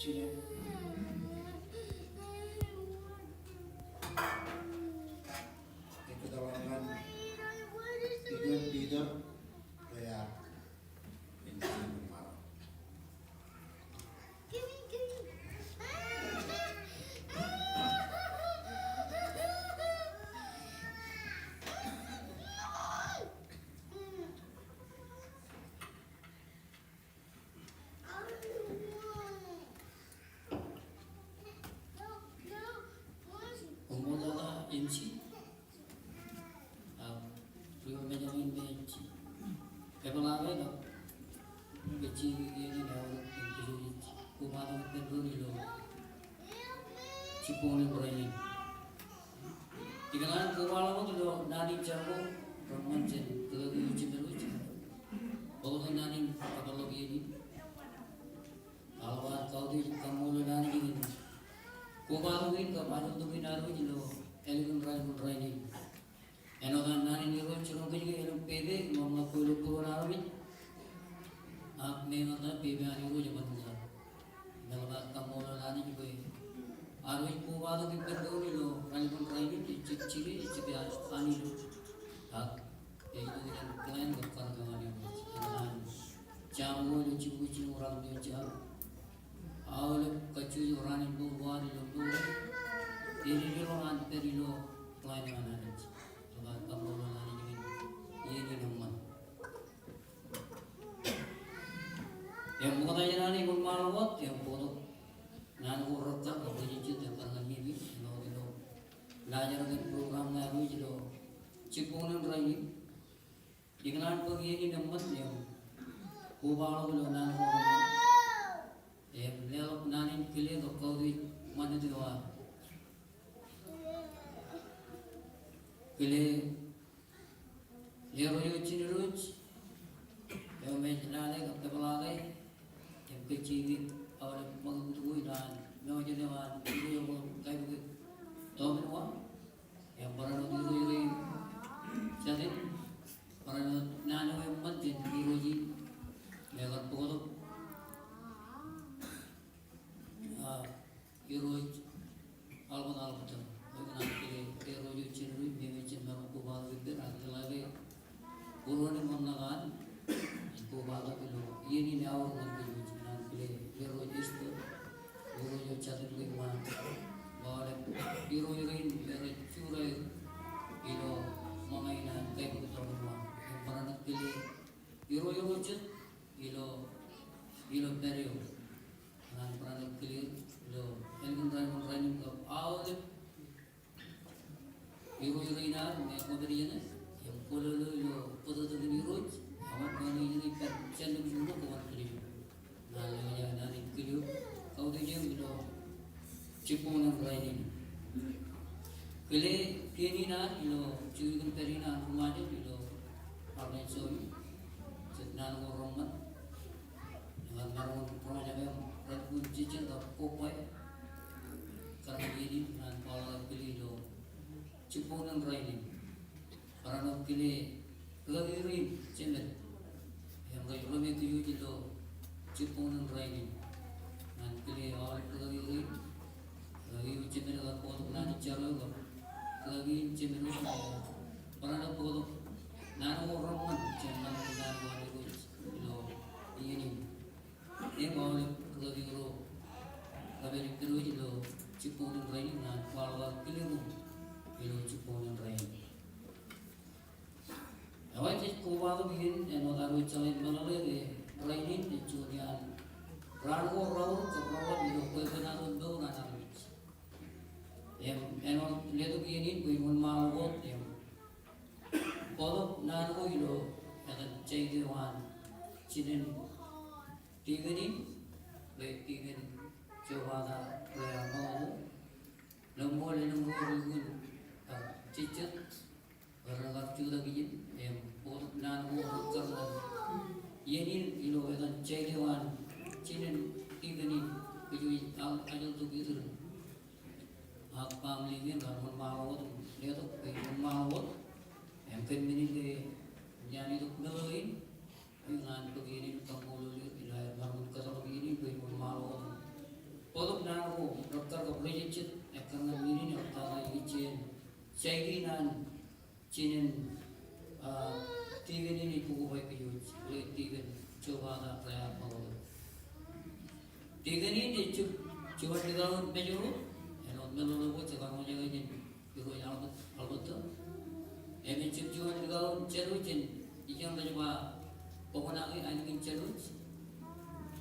Jined. Ej kōtḷọk ñan iien Piter ḷeak in jino ṃaro. Koṃṃool tata M C. Ak ri mejān in me ej kōpeḷḷọk, ej kōpeḷḷọk ilo jibboñ in barāinwōt. Ikōṇaan koba ḷọk wōt ilo naan in jar ko reṃṃan jān ri-kaki ro in jemed wōj. Bwe kwōn naan in kōpeḷḷọk iien in. Aḷap ad kautiej im kaṃṃoolol Anij kōn koba tok in kab ajoto in ad wōj ilo ālikin rainin rainin. Āinwōt an naan in Irooj jiroñ kōj ke elōñ pepe im ṃōk ko ilo būruon armej. Ak meñe ṇa pepe an Irooj eban ṃōk. Im eḷap ad kaṃṃoolol Anij bwe ad wōj koba tok ippān doon Jibwe, jibwe an, an ilo. Ak ej ilo iien plan kab kar eo an Irooj. Eñin an Sam ko ilo jibukwi jilu, raan eo Sam. Aolep kajjojo raan in mour ko ad ilo mour. Eñin ilo an pād ilo plan eo an Anij. Ej ba kaṃṃoolol Anij kōn iien in eṃṃan. Im ṃokta jān an ej wōnṃaanḷọk wōt, im bōktok naan ko rekkar kab rijejjet, ekkar ñan ippaṃ, ilo, ilo laajrak in program ṇe ad wōj ilo jibboñōn rainin. Ikōṇaan bōk iien in eṃṃan im kobaḷọk ilo naan ko reṃṃan. Im leḷọk naan in kile kab kautiej ṃanit eo ad. Kile Irooj eo Jined wōj, eo im ej lale kab peplaake, im kajjieiki aolep ṃakūtkūt eo an, mejān eo an, ilo kaibook tok in wa, im barāinwōt Irooj rein, Jatid, barāinwōt naan eo eṃṃan jān Irooj in, im kar bōktok. A, Irooj, aḷbat, aḷbat tok. Ikōṇaan kile Irooj eo Jined wōj, im ejjab maroñ kobatok ippād, ak ḷak ke būruon im ḷōmṇak an, im kobatok ilo iien in eaor ñan kōj wōj. Ikōṇaan kile Irooj Esther, Irooj eo Jatid ḷọk iṃaan. Aolep Irooj rein, im rej jura ilo ṃōñā in an kaibook tok in wa. Im barāinwōt kile Irooj ro jet ilo, ilo pād eo. Ñan barāinwōt kile ilo ālikin rainin, rainin kab aolep Irooj rein ad, im ej kwōpād iien, im kwōlolo ilo bōtōktōkin Irooj, im ej ba ñan ippān jān lemñoul ṇe kwōban kile eok. Ñan lemñoul ṇe, ñan kile eok, kautiej eok ilo jibboñōn rainin. Kile iien in ad ilo jukjuk in pād in an ri Ṃajeḷ ilo Arkansas, jet naan ko reṃṃan. Ñan maroñ in roñjake im redkun jejjet kab kobatok. Kar ñan iien in ñan kwaḷọk kile ilo jibboñōn rainin. Barāinwōt kile rūkaki rein jemed. Im rej ḷōmṇak kōj wōj ilo jibboñōn rainin. Ñan kile aolep rūkaki rein. Rūkaki eo jemed kar bōktok naan in jar eo kab rūkaki in jemed eo. Barāinwōt bōktok naan ko reṃṃan jān ṃanit in naan ko an Irooj ilo iien in. Im aolep rūkaki ro rej pād ippād wōj ilo jibboñōn rainin ñan kwaḷọk kile ro ilo jibboñōn rainin. Ewi jej kobatok iien, āinwōt ad wōj jeḷā meḷeḷe ke rainin ej juon iaan raan ko raorōk kab reḷap ilo kōpenato mour an armej. Im āinwōt letok iien in bwe in wōnṃaanḷọk wōt im bōktok naan ko ilo etan Jaide eo an jinen dikon in, bwe dikon Jobata Rea Ṃōko. Lemñoul elōñ ro ri-kūn, a, jejjet, rej kar jutak ijin, im bōktok naan ko rekkar ñan iien in ilo etan Jaide eo an jinen dikon in, kōj wōj aō, aō tok iturin. Ak baaṃle kein kar wōnṃaanḷọk wōt, letok bwe in wōnṃaanḷọk wōt, im kōn men in ke ñan itok meḷeḷein, Ikōṇaan bōk iien in kaṃṃoolol eok ilo aer maroñ in kōtḷọk iien in bwe in wōnṃaanḷọk wōt. Bōktok naan ko rekkar kab rejejjet ekkar ñan iien in eo tata ijjien Jaide eo an jinen, a, dikon in ej bukobaik kōj wōj, ilo dikon Jobata Rea Ṃōko. Dikon in ej jab juon likao in Mājro, āinwōt meḷeḷe ko jekar roñjake jān Irooj Albert, Albert eo. Im ej jab juon likao in Jālwōj jān ijeṇ rej ba Bōknake, ālikin Jālwōj.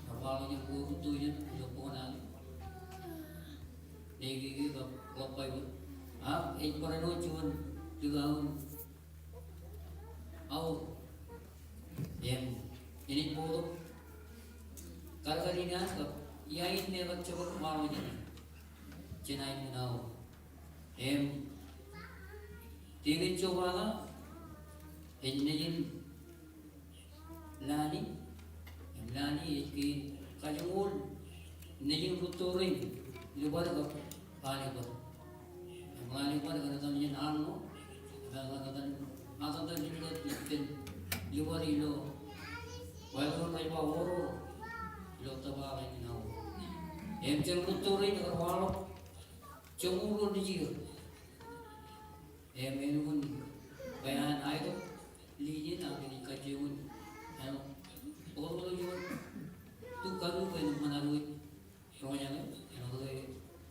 Rej ba ḷọk jān ko rūtto jān ilo Bōknake. Nekeiki kab ḷọk Baibōḷ. Ak ej barāinwōt juon likao in Aur. Im, enaaj bōktok kadkad in an kab iain me kar jokak ṃaanḷọkjeṇ jān aenōṃṃan Aur. Im, dikon Jobata ej nejin Lani, im Lani ej kein kajoñoul nejin rūtto rein Libwad kab Ḷalibwad. Im Ḷalibwad kōn etan jān Arṇo, im etan, etan, etan jān Libwad ilo, wāween rej ba Oro, ilo tōprak in Aur. Im jān rūtto rein ekar waḷọk joñoul ruo nejier. Im elukkuun bwe an aetok lijin ak ej kajjioñ in āinwōt ḷọk juon tukkalu bwe en ṃōṇōṇō wōt roñjake, āinwōt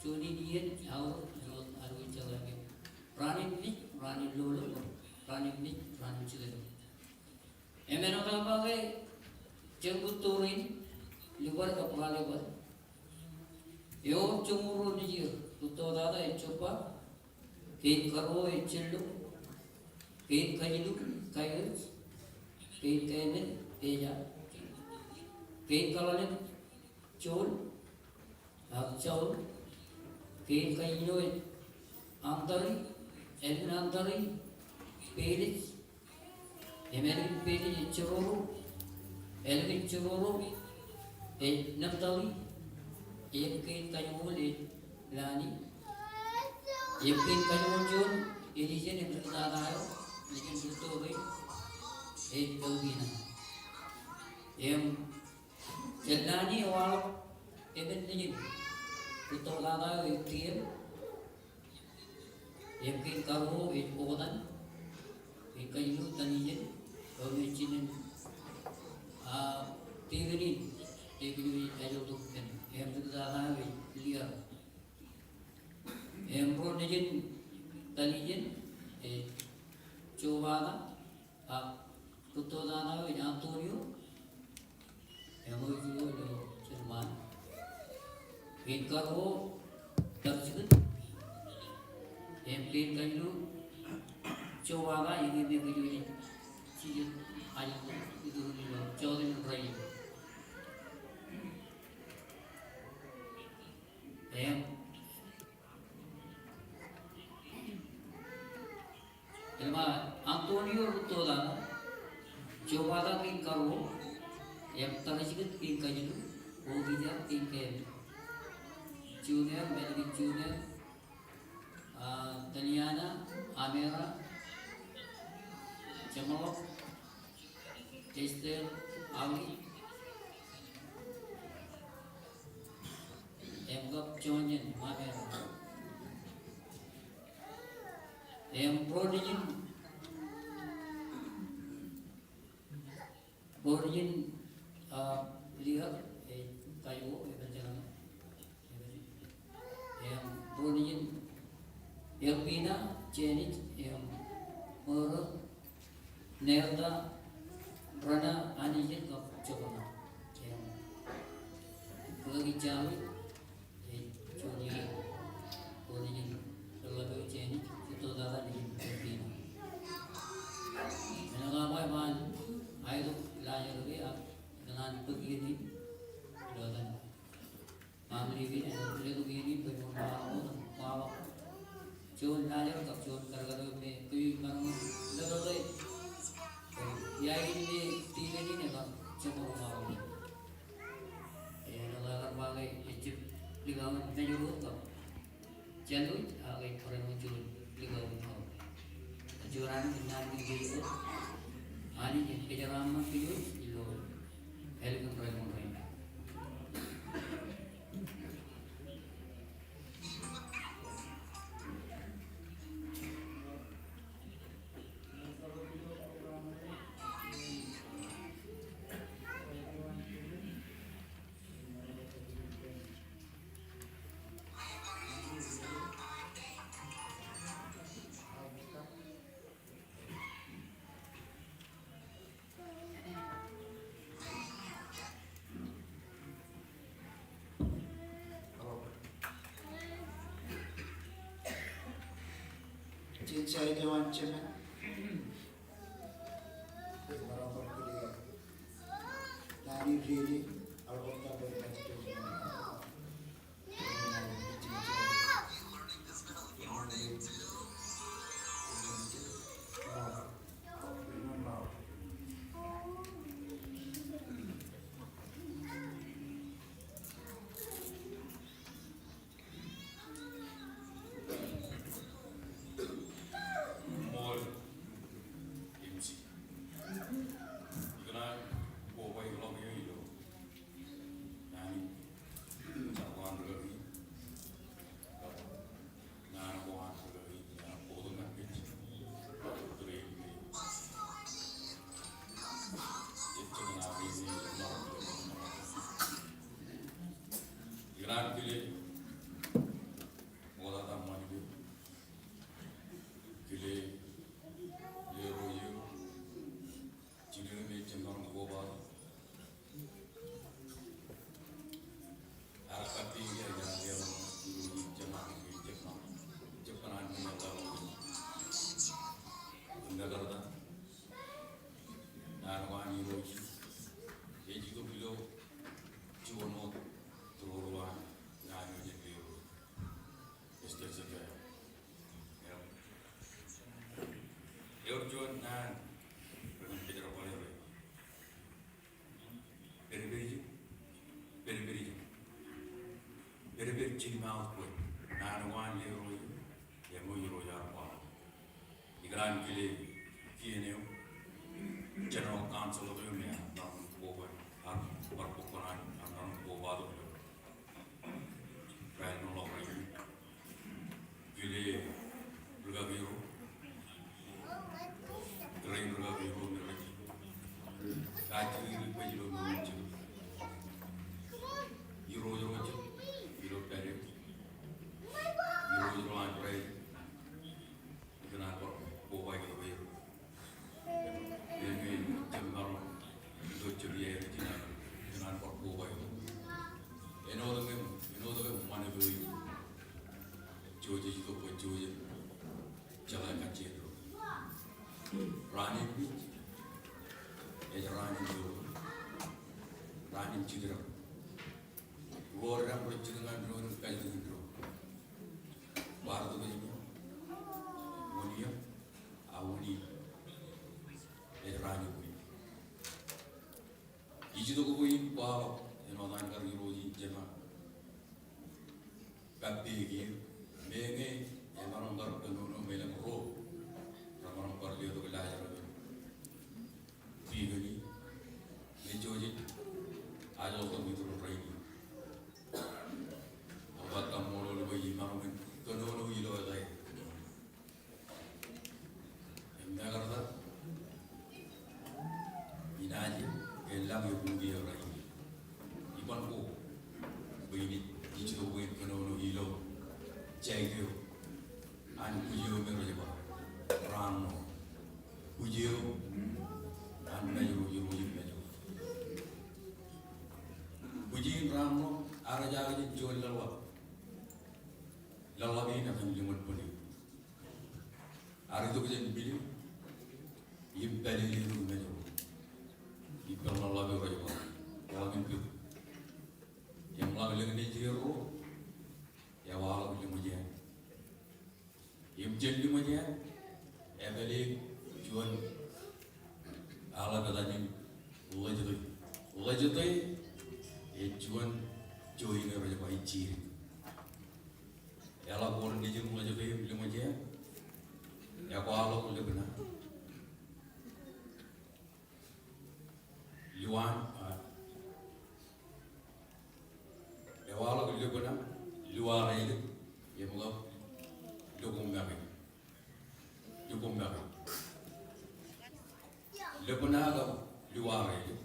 juon in iien aō, āinwōt aō jeḷā ke raan in mej, raan in lolo, raan in mej, raan in jitōn. Im āinwōt ke jen kūttoor in, Libar kab Ralibar. Ewōr joñoul ruo nejier, rūtto tata ej jobba, kein karuo ej jello, kein kajilu, Kaiōs, kein keemān, Eja, kein kaḷalem, Joel, ak Saul, kein kajilu ej Antari, ālikin Antari, Peles, im ālikin Peles ej Jeroro, ālikin Jeroro ej Naptali, im kein kajoñoul ej Lani, im kein kajoñoul juon, ej ijin im ri tata eo, ijin rūtto kein, ej Elpina. Im Jān Lani ewaḷọk emān nejin, rūtto tata eo ej Tiel, im kein karuo ej Oktan, kein kajilu Tanijen, eo ej jinen, a, dikon in, dikon in ej ejjeḷ tok ippān, im rūtto tata eo ej Liar. Im ro nejin Tanijen ej Jobata, ak rūtto tata eo ej Antonio, im eo ej juon ilo Jerman. Kein karuo Tarjikōt, im kein kajilu Jobata, im eo ej juon ilo Jijet, ajri iturin ilo Jọọten Rain. Im Im Antonio rūtto tata, Jobata kein karuo, im Tarjikōt kein kajilu, Okija kein keemān. Junior, Melvin Junior, a, Taliana, Amera, Jeṃḷọk, Esther, Awi, im kab Joñan, Amera. Im ro nejin, ro nejin, a, Liar, ej Kaiwo, ej Benjamin. Im ro nejin Elpina, Janet, im Moro, Nelda, Rana, Anijin kab Jokona. Im kōkij Jawi, ej juon iar, ro nejin reḷḷap eo Janet, rūtto tata nejin Elpina. Im āinwōt aō ba bwe an aetok laajrak e ak ikōṇaan bōk iien in ilo etan Family in, āinwōt letok iien in bwe en wōnṃaanḷọk wōt im kwaḷọk juon laajrak kab juon kadkad eo me kōj maroñ in letok e. Im iien in me dikon in ekar jeṃor wōnṃaanḷọk. Im āinwōt aō kar ba ke ejjab likao in mejor wōt kab jān wōj, ak ej barāinwōt juon likao in aō. Juon Anij in naan kein kōj wōt. Anij en kōjeraaṃṃan kōj wōj ilo ālikin raelep in rainin. Jen jar ilo an jeṃaan. Ṃool. Im ij ikōṇaan kobaik ḷọk eō ilo Ej jilmaot bwe naan ko an lerooj, eṃōj Irooj ear kwaḷọk. Ikōṇaan kile kien eo, General Council eo me ear bar koba, ear bar bōk kōṇaan, ear bar kobatok ilo raelep eo rainin. Kile rūkaki ro, rein rūkaki ro me rej kajjitōk ilo mour in jete. Irooj ro jete ilo pād eo. Irooj ro an raelep. Ikōṇaan bar koba ilo pād eo. Im, im, im, jemaroñ ilo jet iien eo, ikōṇaan, ikōṇaan bar koba ilo. Āinwōt im, āinwōt im ṃanit eo, jouj ej itok bwe jouj im jeḷā kajjien ro. Raan in, ej raan in ro, raan in jitōñōn. Ruo ro rej jitōñōn doon in kajjitōk in ro. Bar tok ej wūn iiō, a wūn iiō. Ej raan in wūn iiō. Ij itok bwe in kwaḷọk āinwōt an kar Irooj in jema kappukot kiiō, meñe emaroñ kar kōnono im elōñ ro remaroñ bar letok laajrak in piik in, me jouj im ajoltok iturin rainin. Ak bar kaṃṃoolol bwe imaroñ in kōnono ilo etan. Im mekarta, inaaj ke lọk eok ṃwiin rainin. Iban ko bwe in ij itok bwe in kōnono ilo jaik eo an bwij eo me rej ba Raan Ṇo. Bwij eo an Mājro, Irooj in Mājro. Bwij in Raan Ṇo, armej, armej in juon laḷḷap. Laḷḷap in etan Liṃoṇ Bōne. Ear itok jān Mili im pālele tok Mājro. Ippān laḷḷap eo rej ba Ḷamin Pik. Im ḷak lōñ nejid ro, ewaḷọk Liṃōjān. Im jān Liṃōjān, epād juon aḷap etan in Ḷōjte. Ḷōjte ej juon join eo rej ba Ijjid. Eḷak wōr nejin Ḷōjte im Liṃōjān, ekwaḷọk Lōbna. Luan, a, ewaḷọk Lōbna, Luarelik, im kab Lukuṃake. Lukuṃake. Lōbna kab Luarelik,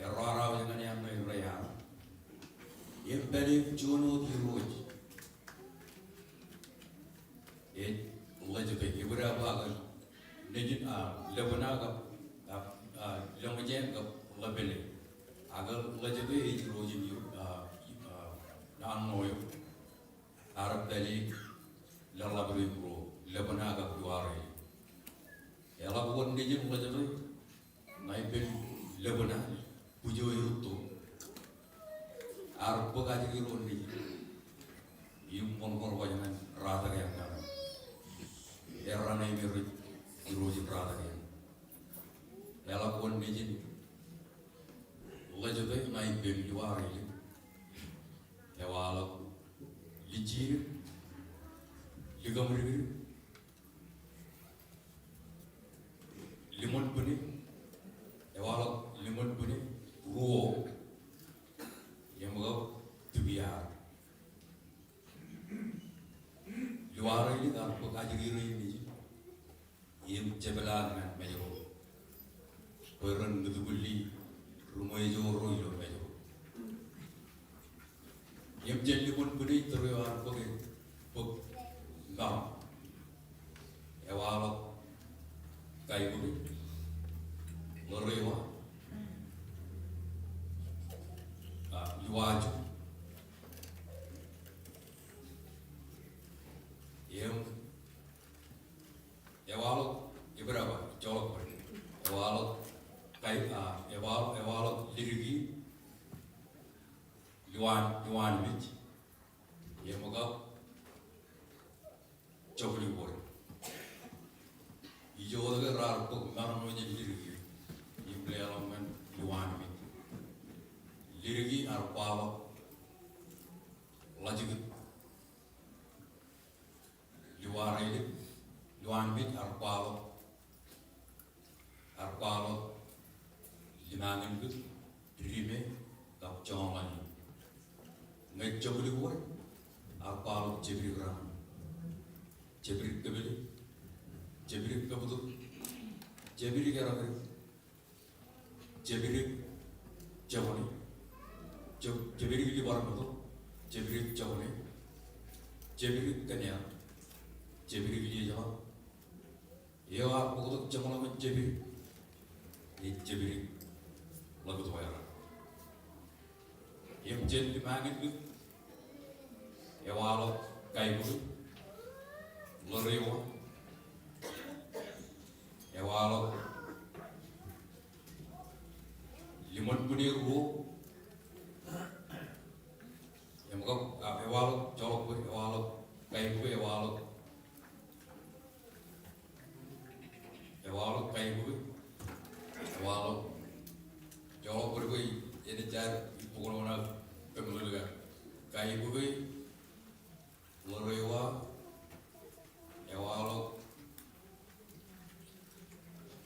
errọọraoj ñan eañ ṇe rej iar. Im pād juon wōt irooj. Ej Ḷōjte, ebar ba ke nejin, a, Lōbna kab, a, a, Liṃōjān kab Ḷōpele. Ak Ḷōjte ej irooj in, a, a, naan ṇo eo. Ear pād laḷḷap ro im ruo, Lōbna kab Luarelik. Eḷak wōt nejin Ḷōjte, ṇa ippān Lōbna, bwij eo erūtto. Ear bōk ajri ro nejin im ṃōṇ ṃōṇ waj ñan Ratak Eañ. Errā ṇe me rej irooj in Ratak Eañ. Eḷak wōt nejin Ḷōjte, ṇa ippān Luarelik. Ewaḷọk Lijjidōk, Likaṃdikdik, Liṃoṇ Bōne, ewaḷọk Liṃoṇ Bōne, ruo, im kab Tipiar. Luarelik ear bōk ajri rein nejin im jepḷaak ñan Mājro bwe ren mitkwōlli ri ṃweo ro ilo Mājro. Im jān Liṃoṇ Bōne, tōre eo ear bōk, bōk maroñ. Ewaḷọk Kaiboke, Ḷōrewa, a, Iwaju. Im ewaḷọk, ebar ba, joḷọk bwe ewaḷọk Kai, a, ewaḷọk, ewaḷọk Lidiki, Luan, Luan Mej, im kab Jokli Wōd. Ijo wōt ke raar bōk maroñ eo jān Lidiki im leḷọk ñan Luan Mej. Lidiki ear kwaḷọk Aelōñ, lowaan mej ear kwaḷọk, ear kwaḷọk limañin kōt, dime, kab joñan. Ñe joklik wōt, ear kwaḷọk jepdik raṇ, jepdik kōpele, jepdik kōbtok, jepdik eḷap, jepdik jokwane, jep-, jepdik libar meto, jepdik jokwane, jepdik kōn ear, jepdik liejeḷā. Eo ear bōktok jeṃḷọkin jepdik, ej jepdik ḷōktok ear. Im jān limañin kōt, ewaḷọk kaibuke, ḷorewa, ewaḷọk liṃoṇbwine ruo, im kab, a, ewaḷọk, joḷọk bwe, ewaḷọk kaibuke, ewaḷọk Ewaḷọk kaibuke, ewaḷọk, joḷọk bwe, bwe enaaj ippukun aō kōmeḷeḷe kaibuke, ḷorewa, ewaḷọk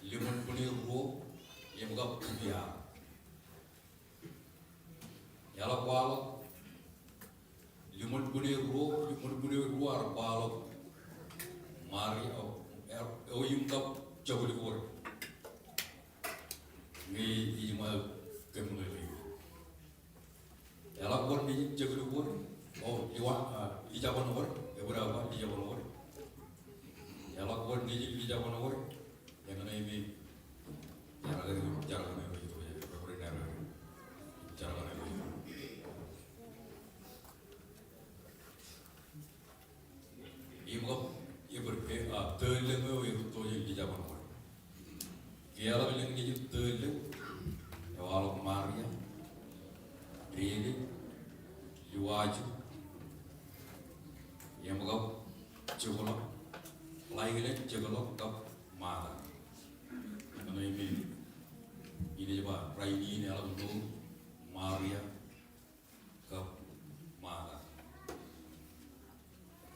liṃoṇbwine ruo, im kab kupiaar. Eḷak kwaḷọk liṃoṇbwine ruo, liṃoṇbwine ruo ear kwaḷọk Maria, eo, eo im kab joklik wōt. Ñe ij ṃōk kōmeḷeḷe. Eḷak wōt nejin joklik wōt, o, liwa, a, lijaban wōt, ebōd aō ba lijaban wōt. Eḷak wōt nejin lijaban wōt, eñṇe me Im kab, im kab, a, tōl lōñ eo ekūtto jān lijaban wōt. Kiiō eḷak lōñ nejin tōl lōñ, ewaḷọk Maria, Dede, Liwaju, im kab, jokḷọk, ḷaikilen jokḷọk kab Mata. Eñṇe me inaaj ba rainin eḷak ḷọk Maria kab Mata.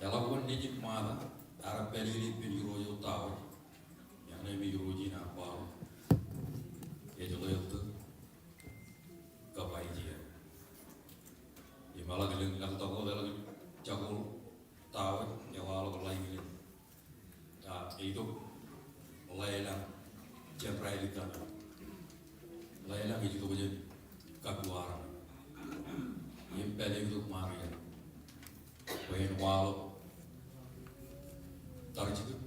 Eḷak wōt nejin Mata, ear pālele ippān irooj eo tawōj. Eñṇe me irooj in ear kwaḷọk, ej ḷeḷtōk kab aijia. Im eḷak lōñ ḷak tokot, eḷak jako tawōj, ewaḷọk ḷaikilen. A, ej itok ḷōḷḷañ jān raelep kaṇ. Ḷōḷḷañ ej itok jān kapiwa raṇ. Im pād eo itok Maria bwe en waḷọk tar jikōt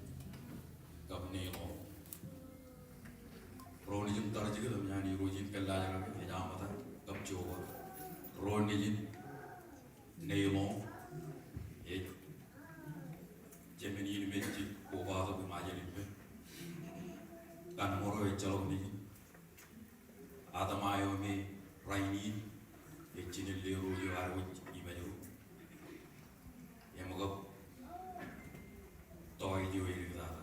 kab neilọñ. Ro nejin tar jikōt, eṃōj an irooj in kōllaajrake, ej Amata kab Joba. Ro nejin neilọñ, ej Jemān in me ej kobatok im ajel ippān. Kanmoro ejjeḷọk nejin. Atama eo me rainin ej jined lerooj eo ad wōj imajeḷ. Im kab tọọj eo eliktata.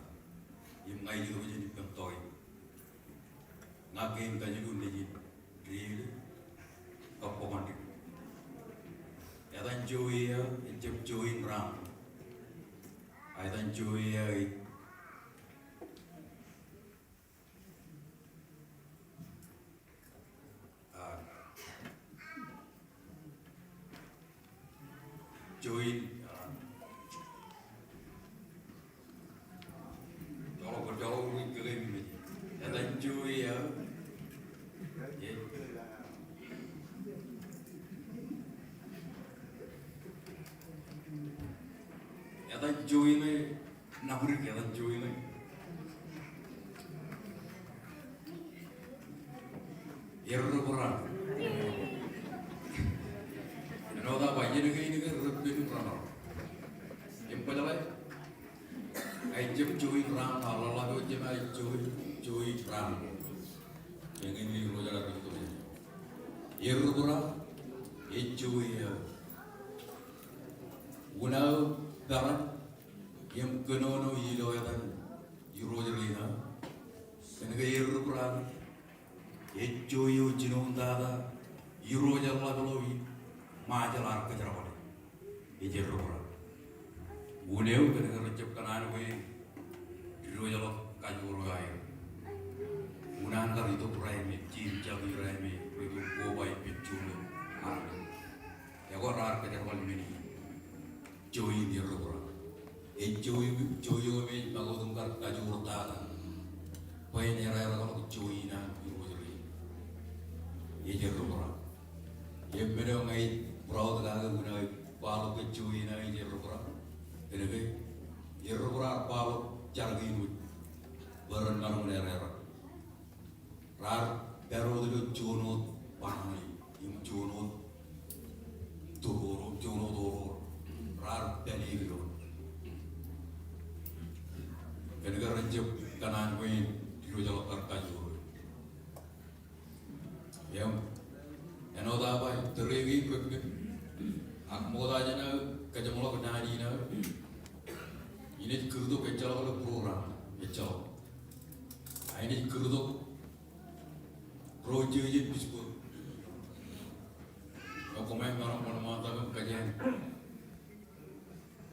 Im ña ij itok jān ippān tọọj. Ña kein kajjitōk nejin Dede kab Bokwandik. Etan Joe eo ejjab Joe in raan. Etan Joe eo ej, a, Joe in, a, joḷọk, joḷọk, etan Joe eo. Etan Joe in ṇe, nabdik etan Joe in ṇe. Errōk raan. Āinwōt aō ba, iien kein ke reppen im reṇaḷ. Im bōjḷā, ejjab Joe in raan, a ḷōḷḷap eo jema ej Joe, Joe in raan. Eñin ej ro jera ri to. Errōk raan, ej Joe eo. Unin aō peran, im kōnono ilo etan irooj rein aō. Kōnke errōk raan, ej Joe eo jinoin tata irooj eḷḷap ḷọk im Ṃajeḷ ear kōjerbale. Ej errōk raan. Unin eo kōn ke ren jab kōṇaan bwe diwōjḷọk kajoor eo aer. Unin an kar itok raelep, jin jatū raelep, rej koba ippa juon armej. Ekwe raar kōjerbal men in join errōbraar. Ej join, join eo me ej ṃakūt im kar kajoor tata. Bwe en errā ḷọk join an Irooj rein. Ej errōbraar. Im men eo ña ij proud kake unin aō kwaḷọk ke join aō ej errōbraar. Kōnke errōbraar kwaḷọk jar kein wōj bwe ren maroñ in errā. Raar pād wōt ilo juon wōt baṇaṇ im juon wōt tōror, juon wōt tōror. Raar pād ilo. Kōnke ren jab kōṇaan bwe en diwōjḷọk kar kajoor. Im āinwōt aō ba tōre kein kōkō. Ak ṃokta jān aō kōjeṃḷọk naan in aō, inaaj kūrtok ejjeḷọk ilo program, ejjeḷọk. A inaaj kūrtok ro jeje in Pittsburg. Eo koṃij maroñ wōnṃaantak im kōjeañ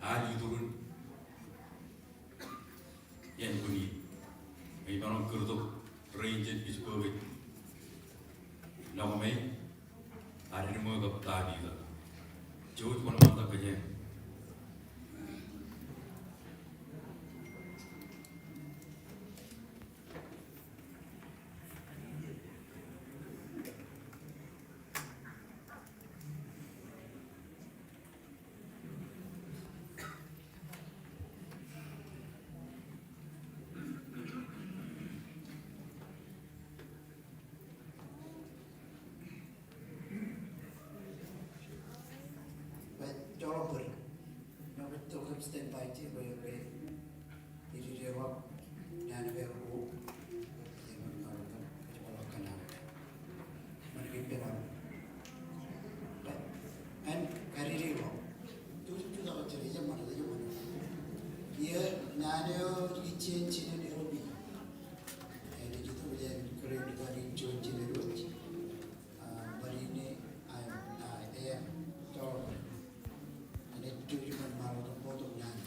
ad iturin jān bwe in. Ij maroñ kūrtok rein jān Pittsburg ej nokmej, ad eṃṃan kab ta ita. Jouj, wōnṃaantak kōjeañ. Bwe joḷọk bōd. Ñe bwe tok im standby, bwe, bwe Ij dedeḷọk naan eo aer ko, im kōjeṃḷọk kōn aō. Ṃōn ke ippān aō. Āinwōt kar dedeḷọk. Jutak, jutak, jutak, ejjeṃṃan, ejjeṃṃan. Iiō, naan eo ej kajjien jinen L B. Enaaj itok jān kōrā in kar juon jinen wōj. Ah, ṃōṇōṇō, ah, ah, eh, joḷọk. Enaaj juon ṃaanḷọk tok, bōktok naan.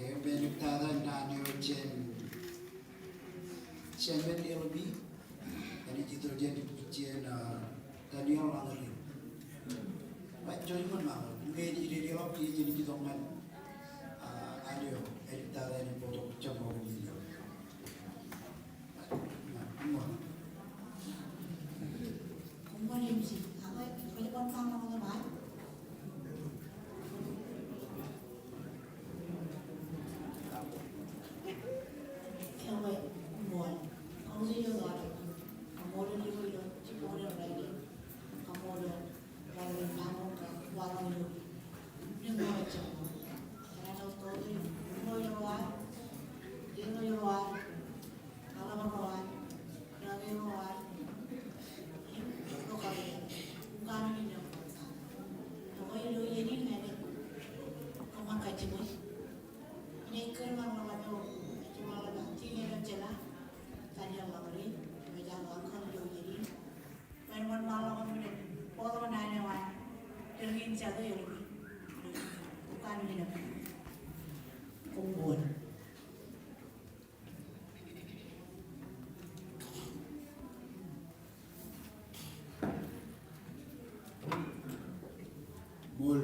Im āliktata naan eo jān, jān men L B, enaaj itok jān, jān, ah, Daniel Langrin. Ṃae, juon ṃaanḷọk, ñe enaaj dedeḷọk, enaaj itok ñan, ah, āinwōt eo, āliktata enaaj bōktok jeṃḷọkin ilo. Ṃae, ṃae. Koṃṃool M C. Ak eo, ej ṃōk ṃaanḷọk eo ṃae. Eo, koṃṃool. Koṃṃool ilo, ilo, ilo, ilo, ilo, ilo, ilo, koṃṃool. Ṃae, ṃaanḷọk im bōktok naan eo an tōre in jatū eo. Ukkaan men eo. Koṃṃool. Ṃool.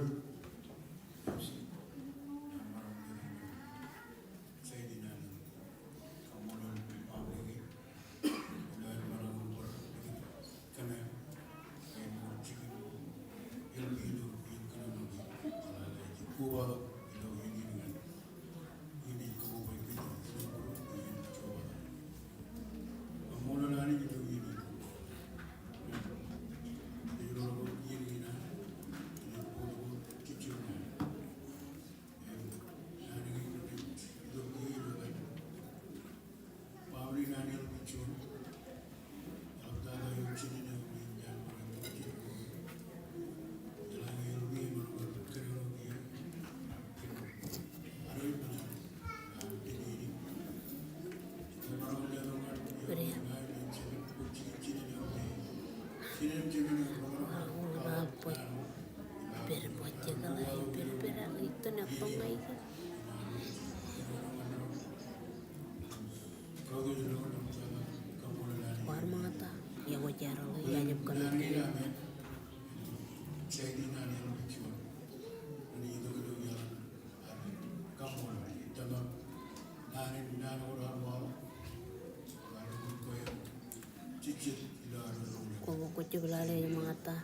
Koṃ kwōj jab lale ej ṃōñā ta.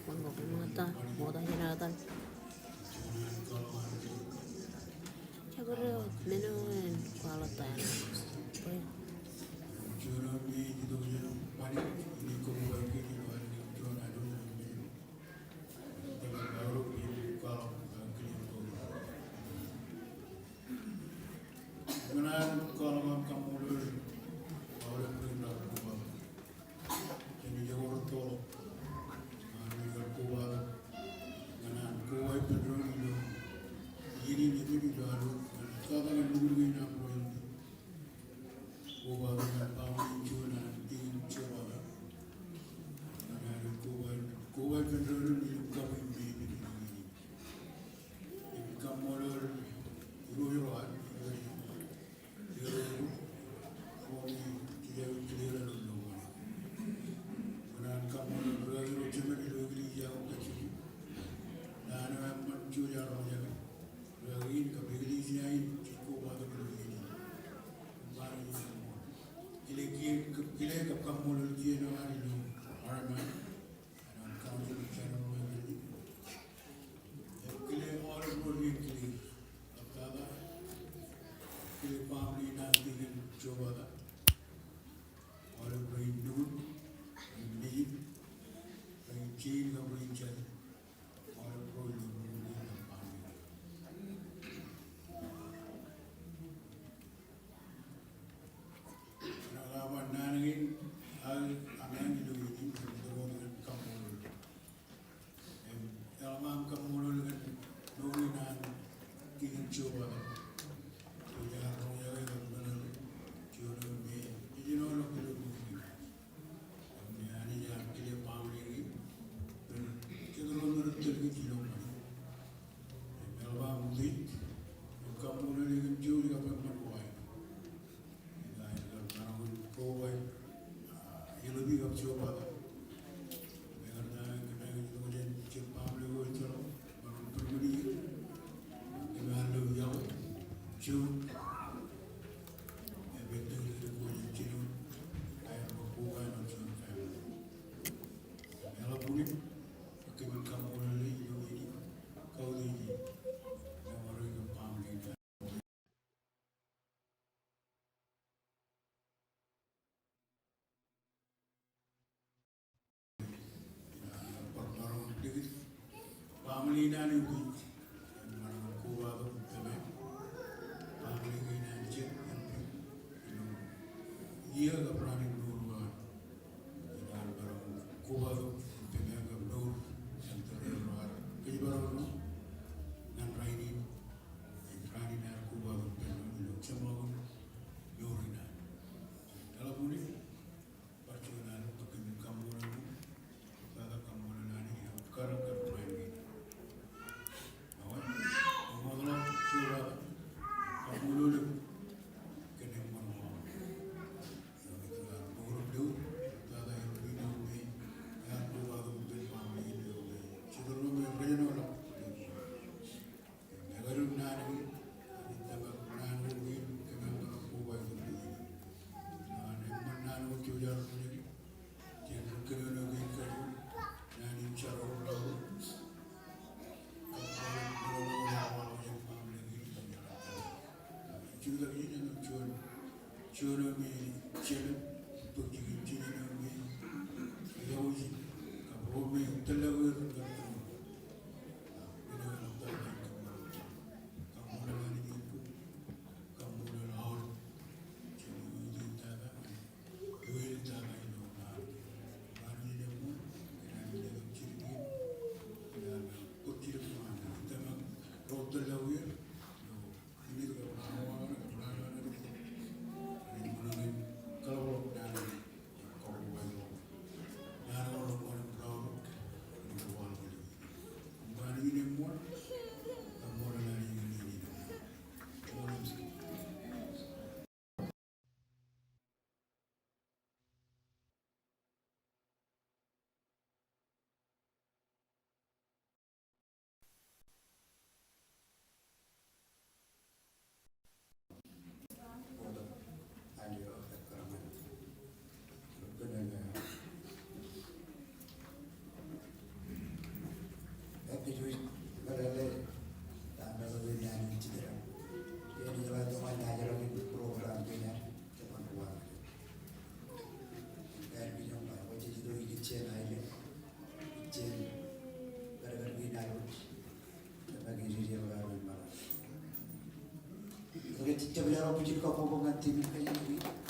Koṃ kwōj ṃōñā ta, ṃokta jān etan. Jabdewōt men eo en kwaḷọk ta. Ñan an kwaḷọk aṃ kaṃṃoolol aolep ri-koba jān ijoko rūttoḷọk ñan ri-koba, ñan an koba ippān doon ilo iien in, ilo ad wōt ñan tata ñan lukkuun in aṃ ro in koba ñan baaṃle in juon an Tikin Jobata. Ñan an koba, koba ippān doon in ilo kabuñ in, im kaṃṃoolol irooj ro ad, irooj ro ad, ro me jej aikuj kile ilo ṃool. Ñan an kaṃṃoolol ri-kaki ro jemed ilo eklejia ko kajjitōk. Naan eo eṃṃan jej roñjake. Ri-kaki in kab eklejia in jej kobatok ilo iien in. Im bar juon kile, kile kab kaṃṃoolol kien eo ad ilo Armenia. Ñan an Council of General Assembly. Im kile aolep ro rej kile. Kab tata, kile baaṃle in an Tikin Jobata. Aolep ro in lukkuun, ro in nejin, ro in jein kab ro in jān. Aolep ro ilo lukkuun in baaṃle. Ñan an naan kein aō ameañ ilo iien in, im ij kaṃṃoolol. Im eḷap aṃ kaṃṃoolol kōn mour in an Tikin Jobata. Ij roñjake kōn men eo, juon eo me ej āinwōt ilo mour in. Im Anij ear kile baaṃle kein ren jet ro me rej tōl kōj ilo ṃōṇōṇō. Im eḷap aṃ utiej im kaṃṃoolol e kōn jouj kab eṃṃan ko aer. Ij kar maroñ in koba, ah, Elopi kab Jobata. Im ekar ta kōn aer itok jān jet baaṃle ko ejjeḷọk. Maroñ in permit er. Im ear lo iọkwe, jouj. Im ettōr ko jān jinoin aer bar koba ilo juon family. Im eḷap unin, kōmij kaṃṃoolol e ilo iien in, kautiej e. Im maroñ in baaṃle in. Bar maroñ in likūt baaṃle in an eok, im maroñ in kobatok im tōmak baaṃle kein an Jek im Pil ilo iiō kab raan in mour eo an. Im bar maroñ in kobatok im tōmak kab mour eo an, tōre ro ad kōjparok ṇe ñan rainin, im rainin ad kobatok im tōmak ilo jeṃḷọkin mour in ad. Eḷap unin, bar juon alen bwe kōmij kaṃṃoolol eok, tata kaṃṃoolol Anij ilo kōrā kab rainin. Ewōr, eṃṃanḷọk juon kaṃṃoolol eok kōn eṃṃan eo aṃ. Ilo ijo ad bōk ro, tata eo me ear kobatok im tōmak baaṃle in eo me jet ro me rej āinwōt ḷọk. Im ekar naan kein, ij tōmak naan ko kein kōm maroñ kobatok im tōmak. Ñan eṃṃan naan ko jej roñjake jān ri kōnono kein kajuon, naan in jar ko ḷọk. Kab aolep meḷeḷe ko ej waḷọk jān baaṃle kein im jar ko. Im jutak ijin āinwōt juon, juon eo me jemed, bōk jikin jinen eo me ej wōj, kab ro me tōllọk er kab tōllọk. Kaṃṃoolol Anij kōn koṃ. Kaṃṃoolol aolep. Jen utiej tata, ewi tata ilo ṃaan. Ṃaan in eṃṃan, kōn an ilo jidik in, kōn an bōk jidik ṃaan in. Tōmak ro tōllọk er ilo minit kab ḷalem, ḷalem, ḷalem. Anij ṃōṇōṇō in kaḷapḷọk naan in, kab ṃōṇōṇō in ḷọk. Naan in ḷọk ṃōṇōṇō in ḷọk. Ilo ṃaan in. Jab leḷọk bwijin kabbokbok ñan team in kajjitōk.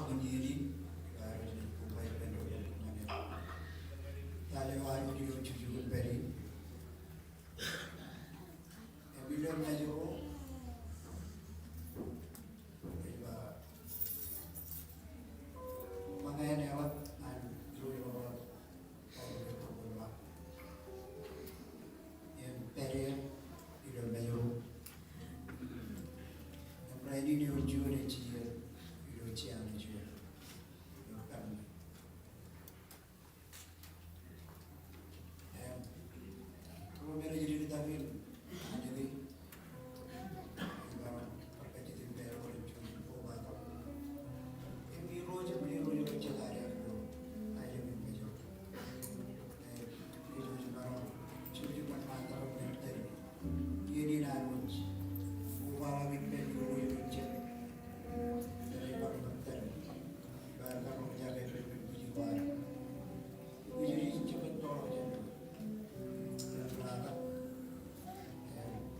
Iien in, ilo ad wōj ilo bukwōj ippān ro, ilo ad wōj ilo jujuk in pād in. Im ilo Mājro, ej ba, ṃōñā in eḷap an Irooj ro Im pād eō ilo Mājro. Im rainin eo juon ej jijet ilo jiañ eo juon. Ilo kōn. Im ro me rej diktak in, Aniki. Im Irooj, im Irooj ro jet ad ilo aelōñ in Mājro. Im ej wōj maroñ jukjuk wōnṃaantak im tōl iien in ad wōj. Uwaḷọk ippān Irooj ro jet. Im ej maroñ tōl. Im ad maroñ jake ippān bwij ko ad. Im ij jab ettoḷọk jān ro. Im ratak.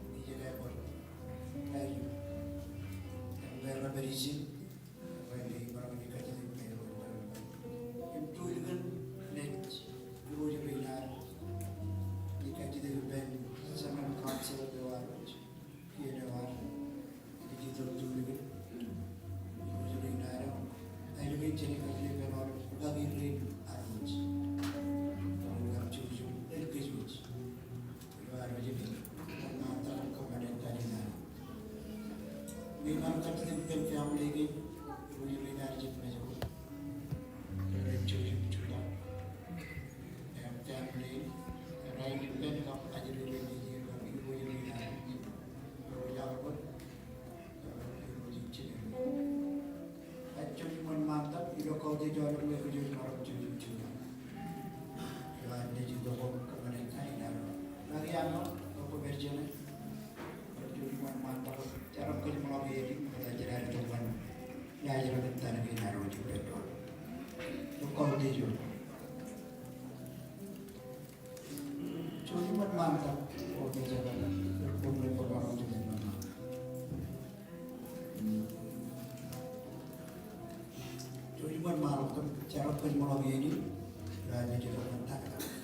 Im ij jab ettoḷọk. Thank you. Im rej pād ijin. Im ij maroñ in kajjitōk ippān Irooj. Im tōl kōn naaj Irooj rein ad. Ij kajjitōk ippān Chairman Council eo ad. Iien eo ad. Ij itok tōl kōn Irooj rein ad. Ij lukkuun kajjitōk ippān aolep rūkaki rein ad wōj. Ilo ad wōj. Ilo ad wōj im wōnṃaantak im kōṃṃane tariṇae. Im ij kajjitōk ippān family kein, Irooj rein ad jet Mājro. Rej jutak. Im family, rainin ippān kab kajjitōk ippān Irooj rein ad. Irooj ro jet. Ij jutak im wōnṃaantak ilo kautiej aolep eo kwōj maroñ jutak. Ilo ad naaj itok im kōṃṃane tariṇae. Ḷak iaan eo, ḷak bwe pād jeṇe. Ij jutak im wōnṃaantak, jar kōj ṃoḷọk iien in, ṃokta jar tok wōn. Ilo ad jar kōn tariṇae ro jet pād ro. Ilo kautiej eo. Jutak im wōnṃaantak, o, jar kōn, jar kōn, jar kōn, jar kōn. Jutak im wōnṃaantak, jar kōn ṃoḷọk iien in, ilo ad naaj itok im tariṇae.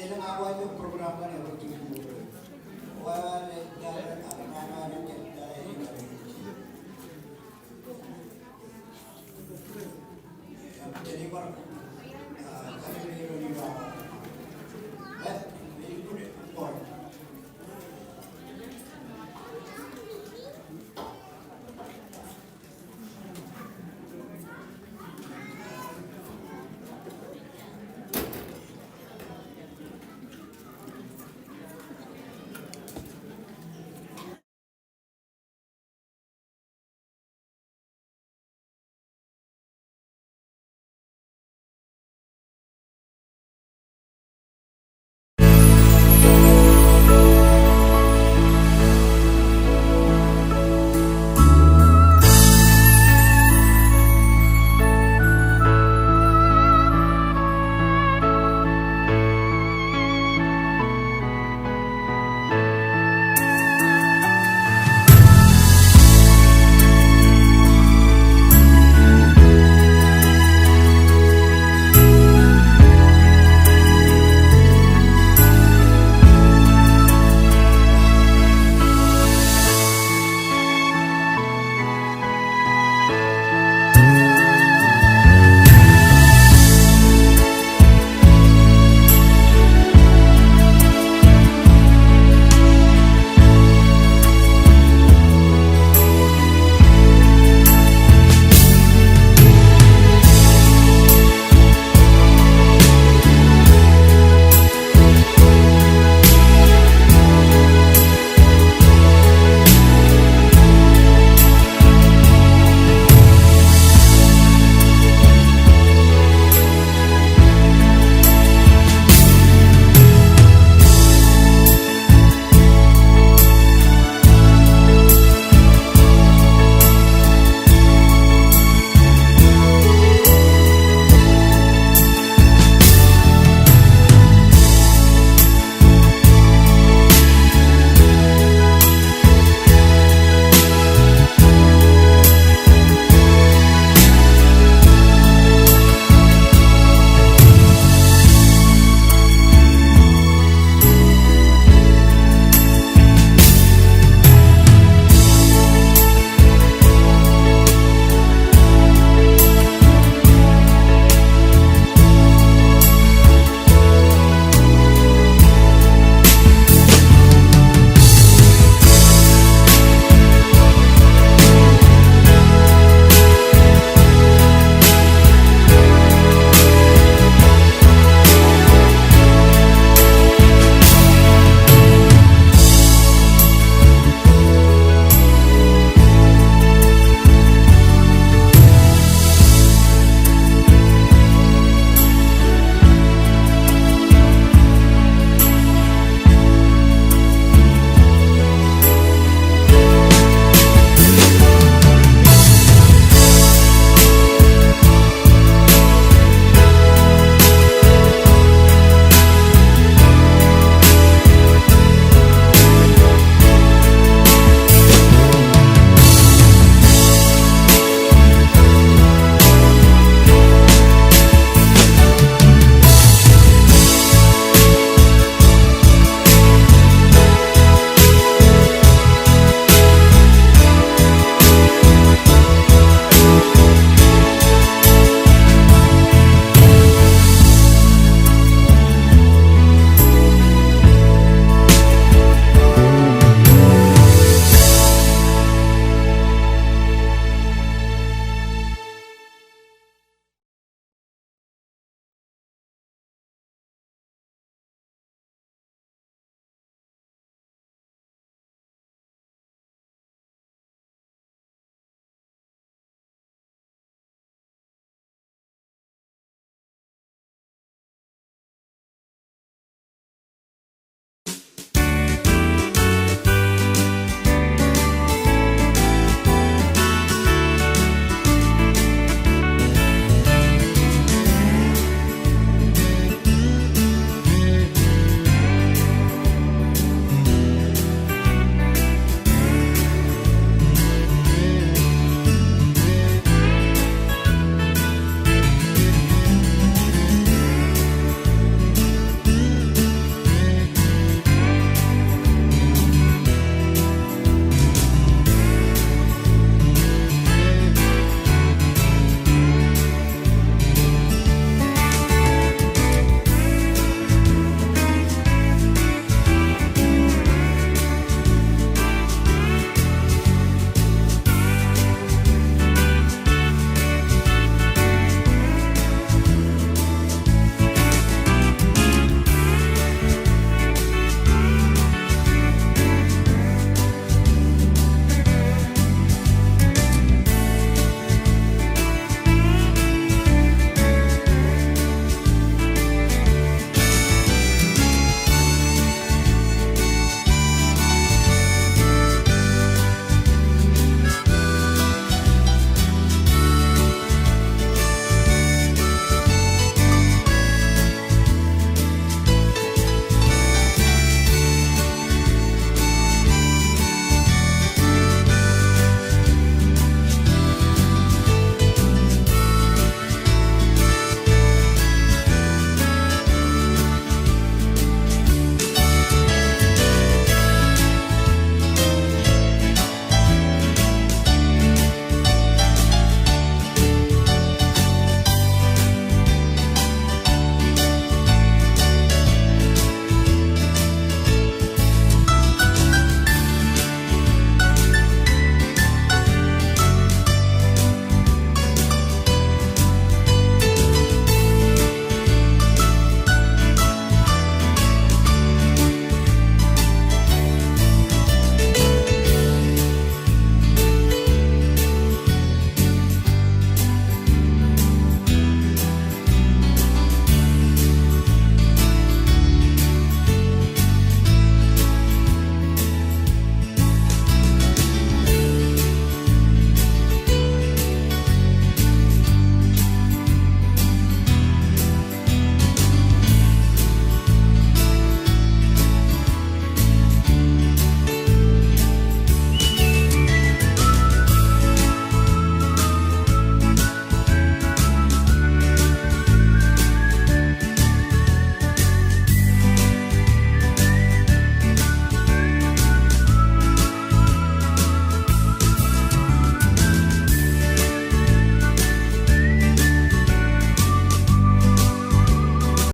Elōñ awa ilo program kaṇ eo rej juon ṃool. Awa eo aer